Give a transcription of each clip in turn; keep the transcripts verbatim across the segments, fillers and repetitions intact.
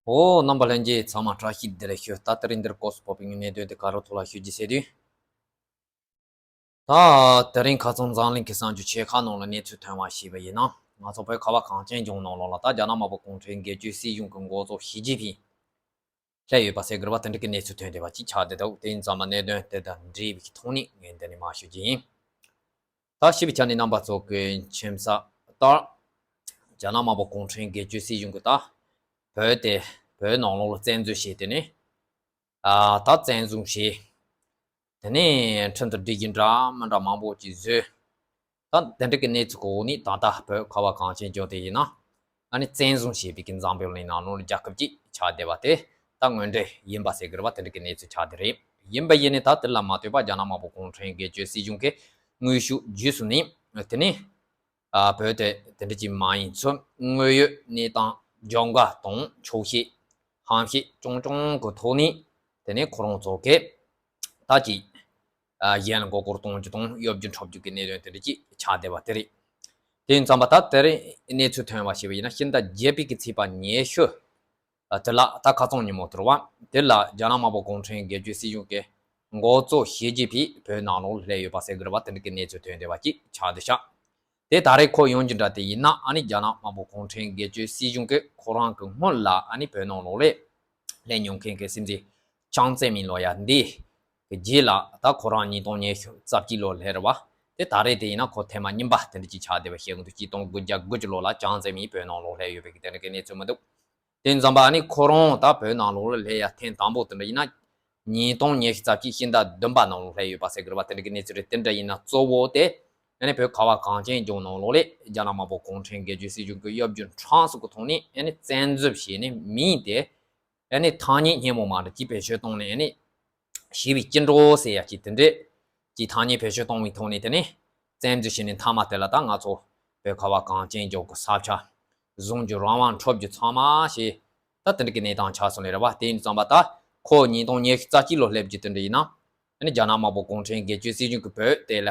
འོ། རྣམ་པ་ལྷན་རྒྱས་ཚང་མ་བཀྲ་ཤིས་བདེ་ལེགས་ཞུ། ད་དེ་རིང་འདིར་སྐབས་སུ་བབས་པའི་གནད་དོན་དེ་ག་རེ་ཐོག་ལ་ཞུ་རྒྱུ་ཟེར་དུས། ད་དེ་རིང་ཁ་སང་འཛམ་གླིང་གི་གསར་འགྱུར་ཆེ་ཁག་ནང་ལ་གནས་ཚུལ་ཐོན་པ་ཞིག་ཡིན་ན། ང་ཚོ་བོད་ཁ་བ་གངས་ཅན་ལྗོངས་ནང་ལོགས་ལ་ད་རྒྱ་ནག་དམར་པོ་གུང་ཁྲན་སྒེར་གཅོད་སྲིད་གཞུང་གི་འགོ་གཙོ་ཞི་ཅིན་ཕིང་སླེབས་ཡོད་པ་ཟེར་གི་རེད་པ། དེ་འདྲ་གི་གནས་ཚུལ་ཐོན་བསྡད་པ་ཅིག་ཆགས་བསྡད་འདུག་དེ་ཡིན་ཙང་མ་གནད་དོན་དེ་དང་འབྲེལ་བའི་ཐོག་ནས་ངས་འདི་ནས་མར་ཞུ་རྒྱུ་ཡིན། ད་ཞིབ་ཆ་ནས་རྣམ་པ་ཚོ་གི་མཁྱེན་གསལ་ལྟར། རྒྱ་ནག་དམར་པོ་གུང་ཁྲན་སྒེར་གཅོད་སྲིད་གཞུང་གི་ད་བོད་དེ་བོད་ནང་ལོགས་ལ་བཙན་འཛུལ་བྱས། དེ་ནས་ཨ་ད་བཙན་བཟུང་བྱས། དེ་ནས་ཁྲིམས་དང་འགྲིག་རྒྱུ་འདྲ་མི་འདྲ་མང་པོ་ཅིག་བཟོས། ད་དེ་འདྲ་གི་གནས་ཚུལ་གོ་ནས་ད་ལྟ་བོད་ཁ་བ་གངས་ཅན་ལྗོངས་དེ་ཡིན་ན། ཨ་ནི་བཙན་བཟུང་བྱས་པའི་གི་འཛམ་བུ་གླིང་ནང་ལོགས་ལ་རྒྱལ་ཁབ་ཅིག་ཆགས་བསྡད་པ་དེ་ད་དངོས་འབྲེལ་ཡིན་པ་ཟེར་གི་རེད་པ། དེ་འདྲ་གི་གནས་ཚུལ་ཆགས་བསྡད་རེད། ཡིན་པ་ཡིན་ནའི་ད་དེ་ལ་མ་ལྟོས་པར་རྒྱ་ནག་དམར་པོ་གུང་ཁྲན་སྒེར་གཅོད་སྲིད་གཞུང་གིས་དངོས་ཤུགས་བརྒྱུད་ནས། དེ་ནས་ཨ་བོད་དེ་དེ་འདྲ་ཅིག་མ་ཡིན་ཚུལ་དངོས་ཡོད་གནས་སྟངས་སྦྱོང་བརྡར་དང་ཆོག་ཤེས་ཧམ་ཤེད་རྐྱང་རྐྱང་གི་ཐོག་ནས། དེ་ནས་ཁོ་རང་ཚོ་གིས་ད་ཅིག་ཨ་གཞན་ལ་མགོ་སྐོར་གཏོང་རྒྱུ་དང་གཡོ་སྒྱུ་འཕྲོག་རྒྱུ་གི་གནད་དོན་དེ་འདྲ་ཅིག་ཆགས་བསྡད་པ་དེ་རེད། དེ་ཡིན་ཙང་མ་ད་དེ་རིང་གནས་ཚུལ་ཐོན་པ་ཞིག་ཡིན་ན། ཕྱི་ཟླ་བརྒྱད་པའི་གི་ཚེས་པ་ཉི་ཤུ། ཨ་དེ་ལ་ད་ཁ་སང་ཉིན་མོ་དེ་རེད་པ། དེ་ལ་རྒྱ་ནག་དམར་པོ་གུང་ཁྲན་སྒེར་གཅོད་སྲིད་གཞུང་གི་འགོ་གཙོ་ཞི་ཅིན་ཕིང་བོད་ནང་ལོགས་སླེབས་ཡོད་པ་ཟེར་གི་རེད་པ། དེ་འདྲ་གི་གནས་ཚུལ་ཐོན་བསྡད་པ་ཅིག་ཆགས་བསྡད་ཤག་དེ་ད་རེས་ཁོ་ཡོང་རྒྱུ་འདྲ་དེ་ཡིན་ན། ཨ་ནི་རྒྱ་ནག་དམར་པོ་གུང་ཁྲན་སྒེར་གཅོད་སྲིད་གཞུང་གིས་ཁོ་རང་གི་སྔོན་ལ་ཨ་ནི་བོད་ནང་ལོགས་ལ་སླེབས་མྱོང་མཁན་གྱི་སྲིད་འཛིན་ཅང་ཙེ་མིན་ལོ་ཡ་འདི་གི་རྗེས་ལ་ད་ཁོ་རང་ཉིས་སྟོང་ཉི་ཤུ་རྩ་གཅིག་ལོ་སླེབས་རེད་པ། དེ་ད་རེས་དེ་ཡིན་ན་ཁོ་ཐེངས་མ་གཉིས་པ་དེ་འདྲ་ཅིག་ཆགས་བསྡད་པ་ཤེས་ཀྱི་འདུག་གཅིག་སྟོང་དགུ་བརྒྱ་དགུ་བཅུ་ལོ་ལ་ཅང་ཙེ་མིན་བོད་ནང་ལོགས་སླེབས་ཡོད་པའི་གི་དེ་འདྲ་གི་གནས་ཚུལ་མི་འདུག་དེ་ཙམ་པ་ཨ་ནི་ཁོ་རང་ད་བོད་ནང་ལོགས་ལ་སླེབས་ཡ་ཐེངས་དང་པོ་དེ་འདྲ་ཡིན་ན། ཉིས་སྟོང་ཉི་ཤུ་རྩ་གཅིག་ཕྱི་ཟླ་བདུན་པ་ནང་ལོགས་སླེབས་ཡོད་པ་ཟེར་གི་རེད་པ། དེ་འདྲ་གི་གནས་ཚུལ་རེད། དེ་འདྲ་ཡིན་ན་གཙོ་བོ་དེ་ཨ་ནི་བོད་ཁ་བ་གངས་ཅན་ལྗོངས་ནང་ལོགས་ལ་རྒྱ་ནག་དམར་པོ་གུང་ཁྲན་སྒེར་གཅོད་སྲིད་གཞུང་གི་གཡོ་སྒྱུ་འཕྲང་སུ་གི་ཐོག་ནས་ཨ་ནི་བཙན་འཛུལ་བྱས་ནས་མིང་དེ་ཨ་ནི་ཐ་སྙད་སྙན་མོ་མ་འདྲ་ཅིག་བེད་སྤྱོད་བཏང་ནས། ཨ་ནི་ཞི་བའི་སྐྱིད་འགྲོ་ཟེར་ཡ་ཅིག་དེ་འདྲས་ཀྱི་ཐ་སྙད་བེད་སྤྱོད་གཏོང་བའི་ཐོག་ནས། དེ་ནས་བཙན་འཛུལ་བྱས་ནས་མཐའ་མ་དེ་ལ་ད་ང་ཚོ་བོད་ཁ་བ་གངས་ཅན་ལྗོངས་ཀྱི་ས་ཆ་བཟུང་རྒྱུ་རང་དབང་འཕྲོག་རྒྱུ་ཚང་མ་ཞེས། ད་དེ་འདྲ་གི་གནས་སྟངས་ཆགས་སོང་ནི་རེད་པ། དེ་ཡིན་ཙང་མ་ད་ཁོ་ཉིས་སྟོང་ཉི་ཤུ་རྩ་གཅིག་ལོ་སླེབས་རྒྱུ་དེ་འདྲ་ཡིན་ན། ཨ་ནི་རྒྱ་ནག་དམར་པོ་གུང་ཁྲན་སྒེར་གཅོད་སྲིད་གཞུང་གིས་བོད་དེ་ལ་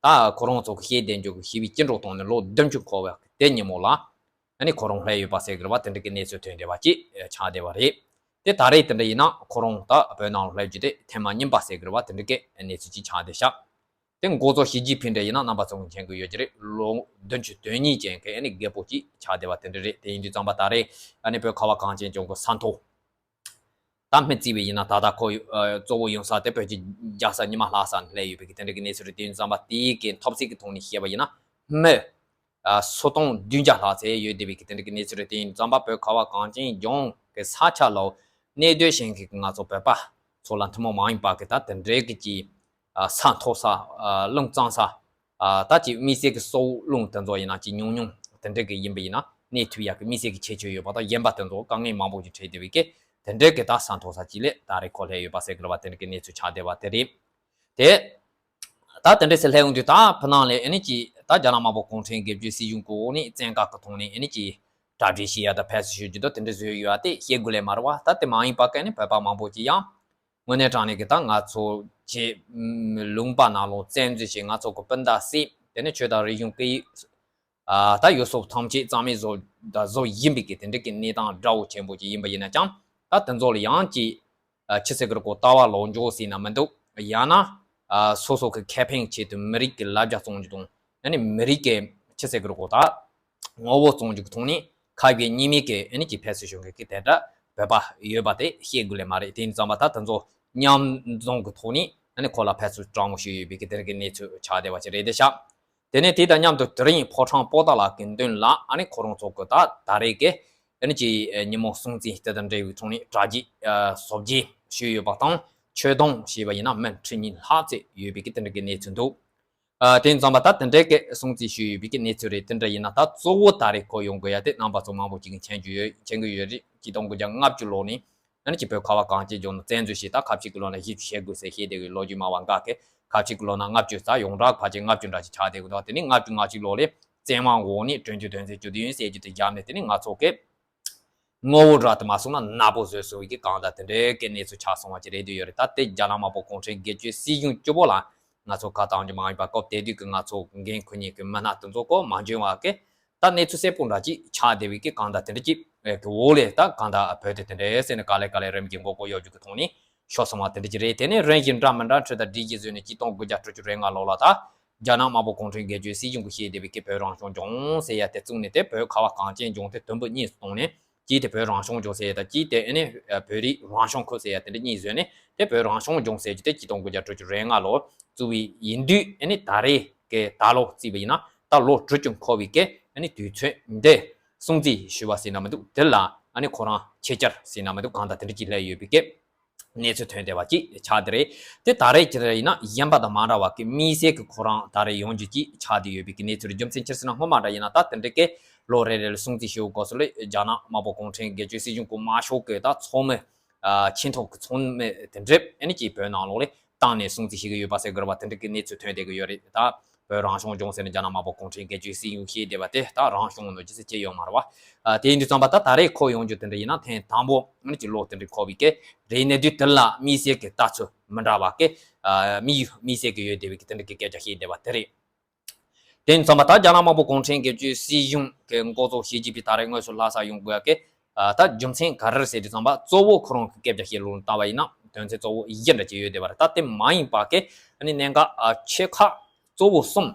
ད་ཁོ་རང་ཚོ་གི་ཤེས་ལྡན་འབྱོར་གི་ཞི་བའི་སྐྱིད་འགྲོ་གཏོང་ནས་ལོ་བདུན་ཅུ་འཁོར་བའི་དེ་ཉིན་མོ་ལ་ཨ་ནི་ཁོ་རང་སླེབས་ཡོད་པ་ཟེར་གི་རེད་པ། དེ་འདྲ་གི་གནས་ཚུལ་ཐོན་བསྡད་པ་ཅིག་ཆགས་བསྡད་པ་རེད། དེ་ད་རེས་དེ་འདྲ་ཡིན་ན་ཁོ་རང་ད་བོད་ནང་ལ་སླེབས་རྒྱུ་དེ་ཐེངས་མ་གཉིས་པ་ཟེར་གི་རེད་པ། དེ་འདྲ་གི་གནས་ཚུལ་ཅིག་ཆགས་བསྡད་ཤག་དེ་འགོ་གཙོ་ཞི་ཅིན་ཕིང་འདྲ་ཡིན་ན་རྣམ་པ་ཚོ་གི་མཁྱེན་གི་ཡོད་ཀྱི་རེད། ལོ་བདུན་ཅུ་དོན་གཉིས་ཅན་གྱི་ཨ་ནི་རྒད་པོ་ཅིག་ཆགས་བསྡད་པ་དེ་འདྲ་རེད། དེ་ཡིན་དུས་ཙམ་པ་ད་རེས་ཨ་ནི་བོད་ཁ་བ་གངས་ཅན་ལྗོངས་ཀྱི་ས་མཐོ། ད་སྨན་རྩིས་པ་ཡིན་ན་ད་ལྟ་ཁོ་ཡོ་ཨ་གཙོ་བོ་ཡོང་ས་དེ་བོད་ཀྱི་རྒྱལ་ས་ཉི་མ་ལྷ་ས་ནས་སླེབས་ཡོད་པའི་གི་དེ་འདྲ་གི་གནས་ཚུལ་རེད། དེ་ཡིན་ཙམ་པ་དེའི་གི་ཐོབ་ཚད་ཀྱི་ཐོག་ནས་བཤད་པ་ཡིན་ན། མི་ཨ་སུམ་སྟོང་བདུན་བརྒྱ་ལྷག་ཙམ་ཡོད་བསྡད་པའི་གི་དེ་འདྲ་གི་གནས་ཚུལ་རེད། དེ་ཡིན་ཙམ་པ་བོད་ཁ་བ་གངས་ཅན་ལྗོངས་ཀྱི་ས་ཆ་ལ་གནས་སྡོད་བྱེད་མཁན་གྱི་ང་ཚོ་བོད་པ་ཚོ་ལ་ཐུན་མོང་མ་ཡིན་པ་གི་ད་དེ་འདྲའི་གི་ཅིག་ཨ་ས་མཐོ་ས། ཨ་རླུང་གཙང་ས། ཨ་ད་ཅིག་དམིགས་བསལ་གྱི་སོག་རླུང་དེ་ཚོ་ཡིན་ན་ཅིག་ཉུང་ཉུང་དེ་འདྲ་གི་ཡིན་པ་ཡིན་ན་གནས་ཐུབ་ཡག་གི་དམིགས་བསལ་གྱི་ཁྱད་ཆོས་ཡོད་པ་དང་། གཞན་པ་དེ་ཚོ་དཀའ་ངལ་མང་པོ་ཞིག་འཕྲད་བསྡད་པའི་གི་དེ་འདྲ་གི་ད་ས་མཐོ་ས་ཅིག་ལ་ད་རེས་ཁོ་སླེབས་ཡོད་པ་ཟེར་གི་རེད་པ། དེ་འདྲ་གི་གནས་ཚུལ་ཆགས་བསྡད་པ་དེ་རེད། དེ་ད་དེ་འདྲ་ཟེར་སླེབས་ཡོང་དུས། ད་ཕུ་ནང་ལ་ཨ་ནི་ཅིག་ད་རྒྱ་ནག་དམར་པོ་གུང་ཁྲན་སྒེར་གཅོད་སྲིད་གཞུང་གི་འོག་ནས་བཙན་བཀའ་གི་ཐོག་ནས་ཨ་ནི་ཅིག་གྲ་སྒྲིག་བྱེད་ཡ་དང་ཕེབས་བསུ་ཞུ་རྒྱུ་དང་དེ་འདྲ་བཟོས་ཡོད་པ་དེ་བཤད་དགོས་ལེ་མ་རེད་པ། ད་དེ་མ་ཡིན་པ་གི་ཨ་ནི་བོད་པ་མང་པོ་ཅིག་ཡང་དངོས་གནས་དྲང་གནས་ཀྱི་ད་ང་ཚོ་ཆེ་ལུང་པ་ནང་ལོགས་བཙན་འཛུལ་བྱས། ང་ཚོ་གི་སྤུན་ཟླ་བསད། དེ་ནས་ཆོས་དང་རིག་གཞུང་སྐད་ཡིག་ཨ་ད་ཡུལ་སྲོལ་ཐམས་ཅད་རྩ་མེད་བཟོ་ད་བཟོ་ཡིན་པའི་གི་དེ་འདྲ་གི་གནས་སྟངས་དགྲ་བོ་ཆེན་པོ་ཅིག་ཡིན་པ་ཡིན་ན་ཀྱང་། ད་དེ་ཚོ་ལ་ཡང་ཅིག་ཨ་ཆི་ཟེར་གི་རེད་གོ། ལྟ་བ་ལོག་འཇོག་ཟེར་ན་མི་འདུག་ཡང་ན་ཨ་སོ་སོ་གི་ཁེ་ཕན་ཆེད་དུ་མི་རིགས་ཀྱི་ལ་རྒྱ་སྲུང་རྒྱུ་དང་། ཨ་ནི་མི་རིགས་ཀྱི་ཆི་ཟེར་གི་རེད་གོ། ད་ངོ་བོ་སྲུང་རྒྱུ་གི་ཐོག་ནས་ཁ་ཡོད་གཉིས་མེད་ཀྱི་ཨ་ནི་ཅིག་ཕེབས་བསུ་ཞུ་མཁན་གྱི་དེ་འདྲ་བོད་པ་ཡོད་པ་དེ་བཤད་དགོས་ལེ་མ་རེད། དེ་ཡིན་ཙང་མ་ད་དེ་ཚོ་མཉམ་འཛོམས་ཀྱི་ཐོག་ནས་ཨ་ནི་ཁོ་ལ་ཕེབས་བསུ་དྲང་མོ་ཞུས་ཡོད་པའི་གི་དེ་རིང་གི་གནས་ཚུལ་ཆགས་བསྡད་པ་ཅིག་རེད་དེ་ཤག་དེ་ནས་དེ་དང་མཉམ་དུ་དེ་རིང་ཕོ་བྲང་པོ་ཏཱ་ལ་གི་མདུན་ལ་ཨ་ནི་ཁོ་རང་ཚོ་གི་ད་ད་རེས་ཀྱི་ཨ་ནི་ཅིག་ཉིན་མོ་སྲུང་བརྩི་དེ་དང་འབྲེལ་བའི་ཐོག་ནས་གྲ་རྒྱས་ཨ་བཟོ་བཅོས་ཞུས་ཡོད་པ་དང་། ཆོས་སྡོམ་ཞེས་པ་ཡིན་ན་མི་ཁྲི་གཉིས་ལྷག་ཙམ་ཡོད་པའི་གི་དེ་འདྲ་གི་གནས་ཚུལ་འདུག་ཨ་དེ་ཙམ་པ་ད་དེ་འདྲའི་གི་སྲུང་བརྩི་ཞུས་ཡོད་པའི་གི་གནས་ཚུལ་རེད། དེ་འདྲ་ཡིན་ན་ད་གཙོ་བོ་ད་རེས་ཁོ་ཡོང་དགོས་ཡ་དེ་རྣམ་པ་ཚོ་མང་པོ་ཅིག་གིས་མཁྱེན་རྒྱུ་ཡོད། མཁྱེན་གི་ཡོད་རེད། ཆིག་སྟོང་དགུ་བརྒྱ་ལྔ་བཅུ་ལོ་ནས་ཨ་ནི་ཅིག་བོད་ཁ་བ་གངས་ཅན་ལྗོངས་ནས་བཙན་འཛུལ་བྱས། ད་ཁ་ཅིག་གི་ལོ་ན་བཞི་བཅུ་ཞེ་དགུ་ཟེར་བཤད་བསྡད་ཀྱི་ལོ་རྒྱུས་མང་བ་འགའ་གི། ཁ་ཅིག་གི་ལོ་ན་ལྔ་བཅུ་ཙམ། ཡོངས་གྲགས་ཕལ་ཆེར་ལྔ་བཅུ་འདྲ་ཅིག་ཆགས་བསྡད་ཀྱི་འདུག་དེ་ནས་ལྔ་བཅུ་ང་གཅིག་ལོ་ལ་བཙན་དབང་འོག་ནས་གྲོན་ཆུང་དོན་ཚན་བཅུ་བདུན་ཟེར་རྒྱུ་དེ་བརྒྱབ་ནས། དེ་ནས་ང་ཚོ་གི་ངོ་བོ་འདྲ་དུ་མ་སོང་ན་ནག་པོ་བཟོས་སོང་བའི་གི་གང་ལྟར་དེ་འདྲའི་གི་གནས་ཚུལ་ཆགས་སོང་བ་ཅིག་རེད་འདོད་ཡོད་རེད། ད་དེ་རྒྱ་ནག་དམར་པོ་གུང་ཁྲན་སྒེར་གཅོད་སྲིད་གཞུང་སྐྱོ་པོ་ལ་ང་ཚོ་ཁ་བཏང་རྒྱུ་མ་ཡིན་པ། སྐབས་དེ་དུས་ཀྱི་ང་ཚོ་འགན་འཁུར་མཁན་གྱི་མི་སྣ་དེ་ཚོ་གོ་མ་འཇོན་བ་གི་ ད་གནས་ཚུལ་གསལ་པོ་འདྲ་ཅིག་ཆགས་བསྡད་པའི་གི་གང་ལྟར་དེ་འདྲ་ཅིག་གི་འོག་ལས་ད་གང་ལྟར་བོད་དེ་དེ་འདྲའི་ཟེར་ནས་ག་ལེ་ག་ལེ་རིམ་གྱིས་མགོ་སྐོར་གཡོག་རྒྱུ་གི་ཐོག་ནས་ཤོར་སོང་བ་དེ་འདྲ་ཅིག་རེད། དེ་ནས་རིམ་བཞིན་འདྲ་མི་འདྲ་འཕྲོད་དང་སྒྲིག་གཞི་བཟོས་ནས་ཆིག་སྟོང་དགུ་བརྒྱ་དྲུག་ཅུ་རེ་ལྔ་ལོ་ལ་ད་རྒྱ་ནག་དམར་པོ་གུང་ཁྲན་སྒེར་གཅོད་སྲིད་གཞུང་གིས་བཤད་བསྡད་པའི་གི་བོད་རང་སྐྱོང་ལྗོངས་ཟེར་ཡ་དེ་བཙུགས་ནས་དེ་བོད་ཁ་བ་གངས་ཅན་ལྗོངས་དེ་དུམ་བུ་གཉིས་སུ་བཏང་ནས། གཅིག་དེ་བོད་རང་སྐྱོང་ལྗོངས་ཟེར་ཡ་དང་གཅིག་དེ་ཨ་ནི་བོད་རིགས་རང་སྐྱོང་ཁུལ་ཟེར་ཡ་དེ་འདྲ་གཉིས་བཟོས་ནས་དེ་བོད་རང་སྐྱོང་ལྗོངས་ཟེར་རྒྱུ་དེ་ཆིག་སྟོང་དགུ་བརྒྱ་དྲུག་ཅུ་རེ་ལྔ་ལོར་བཙུགས་པ་ཡིན་དུས། ཨ་ནི་ད་རེས་ཀྱི་ད་ལོ་བརྩིས་པ་ཡིན་ན་ད་ལོ་དྲུག་ཅུ་འཁོར་བའི་གི་ཨ་ནི་དུས་ཚོད་འདི་སྲུང་བརྩི་ཞུ་བ་ཟེར་ན་མི་འདུག་དེ་ལ་ཨ་ནི་ཁོ་རང་ཆེད་བཅར་ཟེར་ན་མི་འདུག་གང་ལྟར་དེ་འདྲ་ཅིག་སླེབས་ཡོད་པའི་གི་གནས་ཚུལ་ཐོན་བསྡད་པ་ཅིག་ཆགས་བསྡད་རེད། དེ་ད་རེས་ཀྱི་རེད་ཡིན་ན་གཞན་པ་དང་མ་འདྲ་བ་གི་དམིགས་བསལ་གྱི་ཁོ་རང་ད་རེས་ཡོང་རྒྱུ་ཅིག་ཆགས་བསྡད་ཡོད་པའི་གི་གནས་ཚུལ་རེད། རྒྱུ་མཚན་ཅི་ཟེར་ན་སྔོན་མ་འདྲ་ཡིན་ན་ད་དེ་འདྲ་གི་ལོ་རེ་རེ་ལ་སྲུང་བརྩི་ཞུ་དགོས་སོ་ལེ། རྒྱ་ནག་དམར་པོ་གུང་ཁྲན་སྒེར་གཅོད་སྲིད་གཞུང་གི་དམར་ཤོག་གི་ད་ཚོགས་མི་ཨ་ཆེས་མཐོ་གི་ཚོགས་མི་དེ་འདྲས་ཨ་ནི་ཅིག་བོད་ནང་ལོགས་ལ་བཏང་ནས་སྲུང་བརྩི་ཞུ་གི་ཡོད་པ་ཟེར་དགོས་རེད་པ། དེ་འདྲ་གི་གནས་ཚུལ་ཐོན་བསྡད་ཀྱི་ཡོད་རེད། ད་བོད་རང་སྐྱོང་ལྗོངས་ཟེར་ནས་རྒྱ་ནག་དམར་པོ་གུང་ཁྲན་སྒེར་གཅོད་སྲིད་གཞུང་བཤད་བསྡད་པ་དེ་ད་རང་སྐྱོང་ནོ་ཅི་ཟེར་ཅི་ཡོད་མ་རེད་པ། ཨ་དེ་ཡིན་དུས་ཙམ་པ་ད་ད་རེས་ཁོ་ཡོང་རྒྱུ་དེ་འདྲ་ཡིན་ན་ཐེངས་དང་པོ་ཨ་ནི་ཅིག་ལོ་དེ་འདྲ་འཁོར་བའི་གི་རེད། གནས་དུས་དེ་ལ་དམིགས་བསལ་གྱི་ལྟ་ཚུལ་མི་འདྲ་བ་གི་ཨ་དམིགས་ཡུལ་དམིགས་བསལ་གྱི་ཡོད་བསྡད་པའི་གི་དེ་འདྲ་གི་སྐད་ཆ་བཤད་བསྡད་པ་དེ་རེད། དེ་ཡིན་ཙམ་པ་ད་རྒྱ་ནག་དམར་པོ་གུང་ཁྲན་སྒེར་གཅོད་སྲིད་གཞུང་གི་འགོ་གཙོ་ཞི་ཅིན་ཕིང་ད་རེས་དངོས་སུ་ལྷ་ས་ཡོང་དགོས་ཡ་གི་ཨ་ད་རྒྱུ་མཚན་ག་རེ་རེད་ཟེར་དུས་ཙམ་པ་གཙོ་བོ་ཁོ་རང་གི་སྐད་ཆ་བཤད་ལུགས་ལ་ལྟ་བ་ཡིན་ན་དོན་ཚན་གཙོ་བོ་བཞི་འདྲ་ཅིག་ཡོད་བསྡད་པ་རེད། ད་དེ་མ་ཡིན་པ་གི་ཨ་ནི་གནད་འགག་ཨ་ཆེ་ཁག་གཙོ་བོ་གསུམ།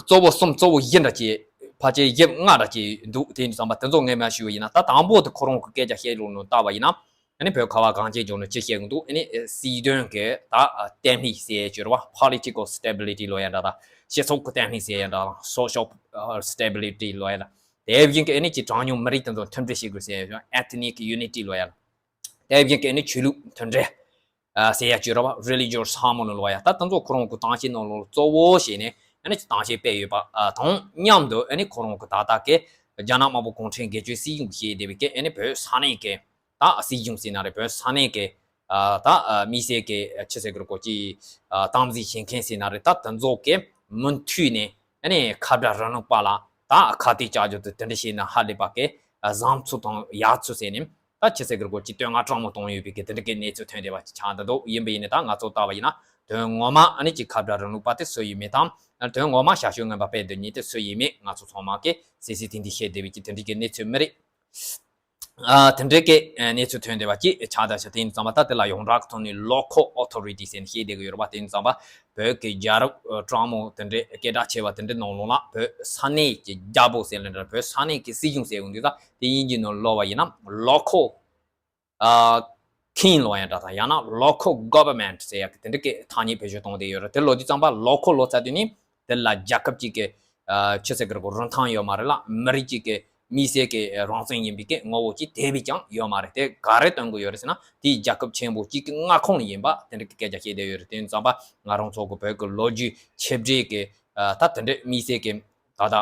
གཙོ་བོ་གསུམ་གཙོ་བོ་བཞི་འདྲ་ཅིག་ཕལ་ཆེར་བཞི་ལྔ་འདྲ་ཅིག་འདུག་དེ་ཡིན་དུས་ཙམ་པ་དེ་ཚོ་ངས་མར་ཞུས་པ་ཡིན་ན་ད་དང་པོ་དེ་ཁོ་རང་གི་སྐད་ཆ་བཤད་ལུགས་ལ་ལྟ་བ་ཡིན་ན། ཨ་ནི་བོད་ཁ་བ་གངས་ཅན་ལྗོངས་ནས་ཅི་བཤད་ཀྱི་འདུག་ཨ་ནི་སྲིད་དོན་གྱི་ད་བརྟན་ལྷིང་ཟེར་ཡ་ཅིག་རེད་པ། Political stability ལབ་ཡ་འདྲ་དང་སྤྱི་ཚོགས་ཀྱི་བརྟན་ལྷིང་ཟེར་ཡ་འདྲ་དང་Social stability ལབ་ཡ་འདྲ། དེ་བཞིན་གྱི་ཨ་ནི་ཅིག་གྲངས་ཉུང་མི་རིགས་དེ་ཚོ་མཐུན་སྒྲིལ་བྱེད་དགོས་ཟེར་ཡ། Ethnic unity ལབ་ཡ་འདྲ། དེ་བཞིན་གྱི་ཨ་ནི་ཆོས་ལུགས་མཐུན་སྒྲིལ་ཨ་ཟེར་ཡ་ཅིག་རེད་པ། Religious harmony ལབ་ཡ། ད་དེ་ཚོ་ཁོ་རང་གི་གཏམ་བཤད་ནང་ལོགས་གཙོ་བོ་བྱས་ནས་ཨ་ནི་ཅིག་གཏམ་བཤད་སྤེལ་ཡོད་པ་ཨ་དང་མཉམ་དུ་ཨ་ནི་ཁོ་རང་གི་ད་ལྟ་གི་རྒྱ་ནག་དམར་པོ་གུང་ཁྲན་སྒེར་གཅོད་སྲིད་གཞུང་གིས་བཤད་བསྡད་པའི་གི་ཨ་ནི་བོད་ས་གནས་ཀྱི་ད་སྲིད་གཞུང་ཟེར་ན་རེད། བོད་ས་གནས་ཀྱི་ཨ་ད་ཨ་དམིགས་བསལ་གྱི་ཨ་ཆི་ཟེར་དགོས་རེད་གོ་ཅིག་ཨ་དམ་འཛིན་བྱེད་མཁན་ཟེར་ན་རེད། ད་དེ་ཚོ་གི་མུ་མཐུད་ནས་ཨ་ནི་ཁ་བརྡ་རིང་ལུགས་པ་ལ་ད་ཁ་གཏད་བཅག་རྒྱུ་དེ་དེ་འདྲ་བྱས་ན་ཧ་ལས་པ་གི་ཨ་བཟང་ཚུལ་དང་ཡག་ཚུལ་ཟེར་ནས་ད་ཆི་ཟེར་དགོས་རེད་གོ་ཅིག་བསྟོད་བསྔགས་དྲང་མོ་གཏོང་ཡོད་པའི་གི་དེ་འདྲ་གི་གནས་ཚུལ་ཐོན་བསྡད་པ་ཅིག་ཆགས་བསྡད་འདུག་ཡིན་པ་ཡིན་ནའི་ད་ང་ཚོ་ལྟ་བ་ཡིན་ན་དོན་ངོ་མ་ཨ་ནི་ཅིག་ཁ་བརྡ་རིང་ལུགས་པ་དེ་སུ་ཡིན་མིན་དང་དོན་ངོ་མ་ཞབས་ཞུ་ངན་པ་སྤེལ་སྡོད་མཁན་དེ་སུ་ཡིན་མིན་ང་ཚོ་ཚང་མ་གི་གསལ་གསལ་ཐིང་ཐིང་ཤེས་བསྡད་པའི་གི་དེ་འདྲ་གི་གནས་ཚུལ་མི་རེད། ཨ་དེ་འདྲའི་གི་ཨ་གནས་ཚུལ་ཐོན་བསྡད་པ་ཅིག་ཆགས་བསྡད་ཤག་དེ་ཡིན་ཙམ་པ་ད་དེ་ལ་ཡོངས་གྲགས་ཀྱི་ཐོག་ནས་local authority ཟེར་ནས་བཤད་བསྡད་ཀྱི་ཡོད་རེད་པ། དེ་ཡིན་ཙམ་པ་བོད་ཀྱི་རྒྱལ་རབས་ཨ་དྲང་མོ་དེ་འདྲའི་སྐད་གྲགས་ཆེ་བ་དེ་འདྲའི་ནང་ལོགས་ལ་བོད་ས་གནས་ཀྱི་རྒྱལ་པོ་ཟེར་ལབ་འདྲ། བོད་ས་གནས་ཀྱི་སྲིད་གཞུང་ཟེར་ཡོང་དུས་ད་དེ་དབྱིན་ཇིའི་ནང་ཀློག་པ་ཡིན་ན་local ཨ་king ལབ་ཡ་འདྲ་དང་ཡང་ན་local government ཟེར་ཡ་གི་དེ་འདྲ་གི་ཐ་སྙད་བེད་སྤྱོད་གཏོང་བསྡད་ཡོད་རེད། དེ་ལབ་དུས་ཙམ་པ་local ལབ་ཚར་དུས་ནི་དེ་ལ་རྒྱལ་ཁབ་ཅིག་གི་ཨ་ཆི་ཟེར་གི་རེད་གོ་རིན་ཐང་ཡོད་མ་རེད་ལ། མི་རིགས་ཅིག་གི་དམིགས་བསལ་གྱི་རང་བཙན་ཡིན་པའི་གི་ངོ་བོ་ཅིག་དེ་བས་ཀྱང་ཡོད་མ་རེད། དེ་ག་རེ་སྟོན་གི་ཡོད་རེད་ཟེར་ན་དེའི་རྒྱལ་ཁབ་ཆེན་པོ་གཅིག་གི་མངའ་ཁོངས་ལ་ཡིན་པ་དེ་འདྲ་གི་སྐད་ཆ་བཤད་བསྡད་ཡོད་རེད། དེ་ཡིན་ཙམ་པ་ང་རང་ཚོ་གི་བོད་ཀྱི་ལོ་རྒྱུས་ཆེ་བགྲེས་ཀྱི་ཨ་ད་དེ་འདྲ་དམིགས་བསལ་གྱི་ད་ལྟ་